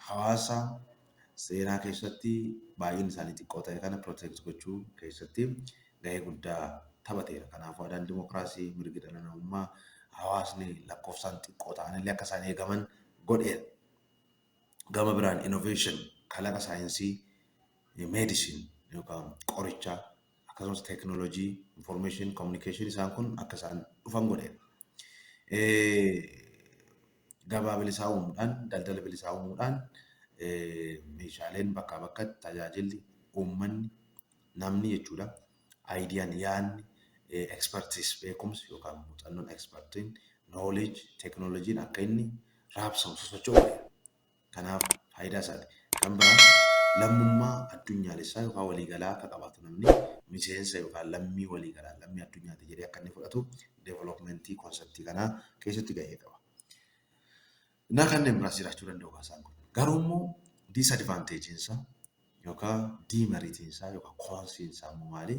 [SPEAKER 1] Hawaasa seenaa keessatti baay'een isaanii xiqqoo ta'e kana protect gochuu keessatti gahee guddaa taphateera. Kanaafuu aadaan dimokiraasii, mirgi dhala namummaa, hawaasni lakkoofsaan xiqqoo ta'anillee akka isaan eegaman godheera. Gama biraan innovation, kalaqa saayinsii, medicine yookaan qorichaa, akkasumas teekinooloojii, information, communication, isaan kun akka isaan dhufan godheera. Gabaa bilisaa uumuudhaan, daldala bilisaa uumuudhaan, meeshaaleen bakkaa bakkatti tajaajilli, uummanni, namni jechuudha. Ideaan, yaadni, expertise, beekumsi yookaan muuxannoon, expertiin, knowledge, teeknooloojiin akka inni raabsamu, sosocho'u. Kanaaf faayidaa isaati. Kan biraa, lammummaa addunyaalessaa yookaan waliigalaa akka qabaatu, namni miseensa yookaan lammii waliigalaa, lammii addunyaati jedhee akka inni fudhatu developmentii conceptii kanaa keessatti gahee qaba. Na kanneen biraas jiraachuu danda'u isaan kun. Garuu immoo disadvantageiinsaa yookaan demeritiinsaa yookaan consiinsaa immoo maali?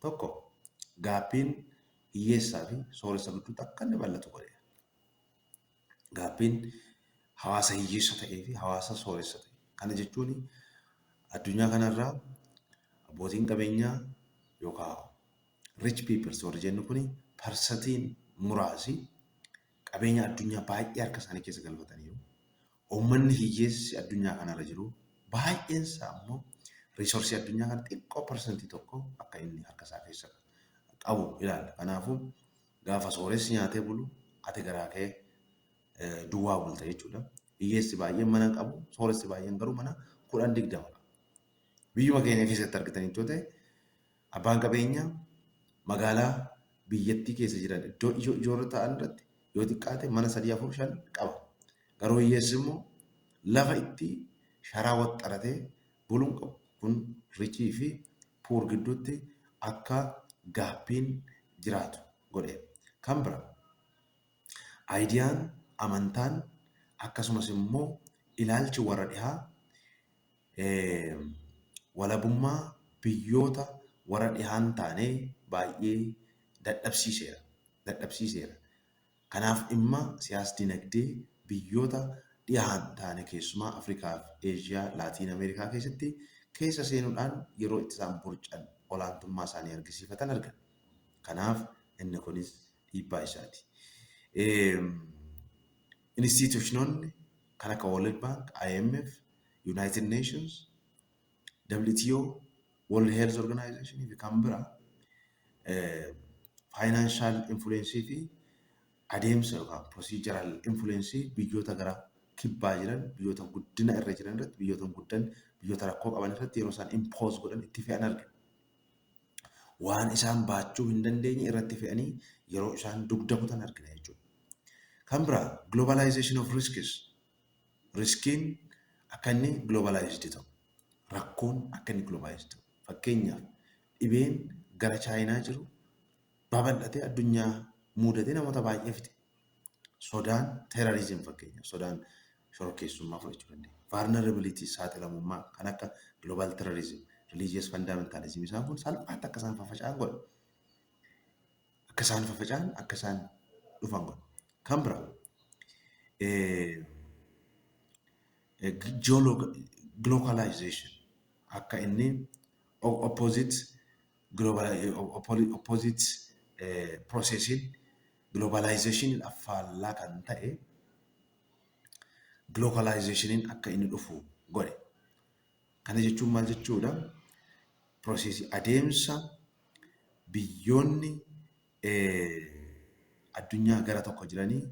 [SPEAKER 1] Tokko, gapiin hiyyeessaa fi sooressa gidduutti akka inni bal'atu godheera. Gapiin hawaasa hiyyeessa ta'ee fi hawaasa sooressa ta'e. Kana jechuun addunyaa kanarraa abbootiin qabeenyaa yookaan rich peoples warri jennu kuni percentiin muraasi qabeenya addunyaa baay'ee harka isaanii keessa galfataniiru. Uummanni hiyyeessi addunyaa kanarra jiru baay'een isaa immoo resourceii addunyaa kana xiqqoo 1% akka inni harka isaa keessa qabu ilaalla. Kanaafuu gaafa sooressi nyaatee bulu, ati garaa kee duwwaa bulta jechuudha. Hiyyeessi baay'een mana qabu, sooressi baay'een garuu mana 10, 20 qaba. Biyyuma keenya keessatti argitanii yoo ta'e, abbaan qabeenyaa magaalaa biyyattii keessa jiran iddoo ijoo ijoorra ta'an irratti yoo xiqqaate mana sadii, afur, shan qaba. Garuu hiyyeessi immoo lafa itti sharaa waxxaratee buluun qabu. Kun richii fi poor gidduutti akka gapiin jiraatu godhe. Kan bira, ideaan, amantaan, akkasumas immoo ilaalchi warra dhihaa walabummaa biyyoota warra dhihaan taanee baay'ee dadhabsiiseera. Dadhabsiiseera. Kanaaf dhimma siyaas dinagdee biyyoota dhihaan taane, keessumaa Afrikaa fi Eeshiyaa, Laatiin Ameerikaa keessatti keessa seenuudhaan yeroo itti isaan borcan, olaantummaa isaanii argisiifatan argan. Kanaaf inni kunis dhiibbaa isaati. Institutionoonni kan akka World Bank, IMF, United Nations, WTO, World Health Organization fi kan biraa financial influenceii fi adeemsa yookaan procedural influenceii biyyoota gara kibbaa jiran, biyyoota guddina irra jiran irratti, biyyoota guddan, biyyoota rakkoo qaban irratti yeroo isaan impose godhan, itti fe'an argina. Waan isaan baachuu hin dandeenye irratti fe'anii yeroo isaan dugda kutan argina jechuudha. Kan biraa, globalization of risks. Riskiin akka inni globalized ta'u, rakkoon akka inni globalized ta'u. Fakkeenyaaf, dhibeen gara Chaayinaa jiru babal'atee addunyaa muudatee namoota baay'ee fixe. Sodaan terrorism, fakkeenyaaf sodaan shororkeessummaa fudhachuu dandeenya. Vulnerability, saaxilamummaa kan akka global terrorism, religious fundamentalism, isaan kun salphaatti akka isaan faffaca'an godha. Akka isaan faffaca'an, akka isaan dhufan godha. Kan biraa, globalization akka inni opposite global opposite processiin globalization faallaa kan ta'e globalizationiin akka inni dhufu godhe. Kana jechuun maal jechuudha? Processii, adeemsa biyyoonni addunyaa gara tokko jiranii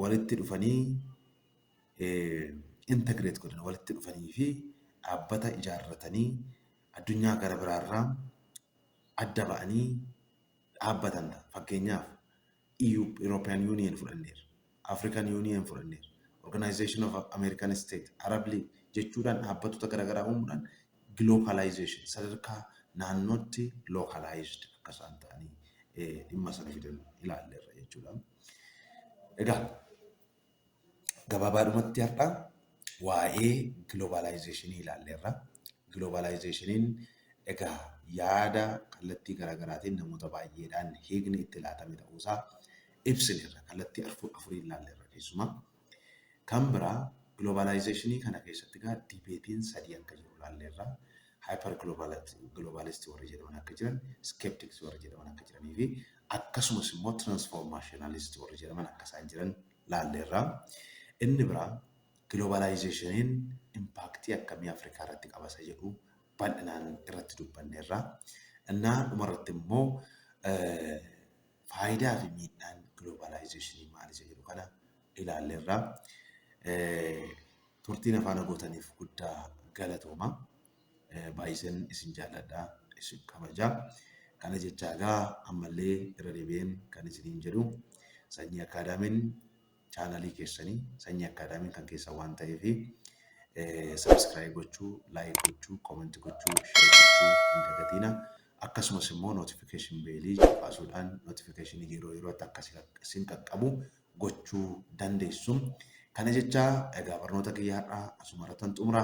[SPEAKER 1] walitti dhufanii integrate godhan, walitti dhufanii fi dhaabbata ijaarratanii addunyaa gara biraarraa adda ba'anii dhaabbatan ta'a. Fakkeenyaaf, EU, European Union fudhanneerra, African Union fudhanneerra, Organization of American State, Arab League jechuudhaan dhaabbattoota garaagaraa uumuudhaan globalization sadarkaa naannootti localized akka isaan ta'anii dhimma sana fidan ilaalleerra jechuudha. Egaa gabaabaadhumatti har'a waa'ee globalizationii ilaalleerra. Globalizationiin egaa yaada kallattii garaagaraatiin namoota baay'eedhaan hiikni itti laatame ta'uusaa ibsineerra. Kallattii afuriin ilaalleerra keessumaa. Kan biraa, globalizationii kana keessatti egaa debateiin sadii akka jiru ilaalleerra. Hyper globalistii warri jedhaman akka jiran, skeptics warri jedhaman akka jiranii fi akkasumas immoo transformationalist warri jedhaman akka isaan jiran ilaalleerra. Inni biraa, globalizationiin impactii akkamii Afrikaa irratti qaba isa jedhu bal'inaan irratti dubbanneerra. Innaa dhumarratti immoo faayidaa fi miidhaan globalizationii maali isa jedhu kana ilaalleerra. Turtii na faana gootaniif guddaa galatooma. Baay'iseen isin jaalladha, isin kabaja. Kana jechaa egaa ammallee irra deebi'een kan isiniin jedhu Sanyii Akkaadaamiin chaanalii keessanii Sanyii Akkaadaamiin kan keessan waan ta'eef subscribe gochuu, like gochuu, comment gochuu, share gochuu hin dagatiina. Akkasumas immoo notification beelii cuqaasuudhaan notification yeroo yerootti akka isin qaqqabu gochuu dandeessu. Kana jecha egaa barnoota kiyya har'aa asuma irrattan xumura.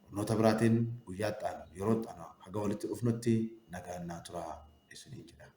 [SPEAKER 1] Barnoota biraatiin guyyaa itti aanu yeroo itti aanu haga walitti dhufnutti nagaan naa turaa isiniin jedha.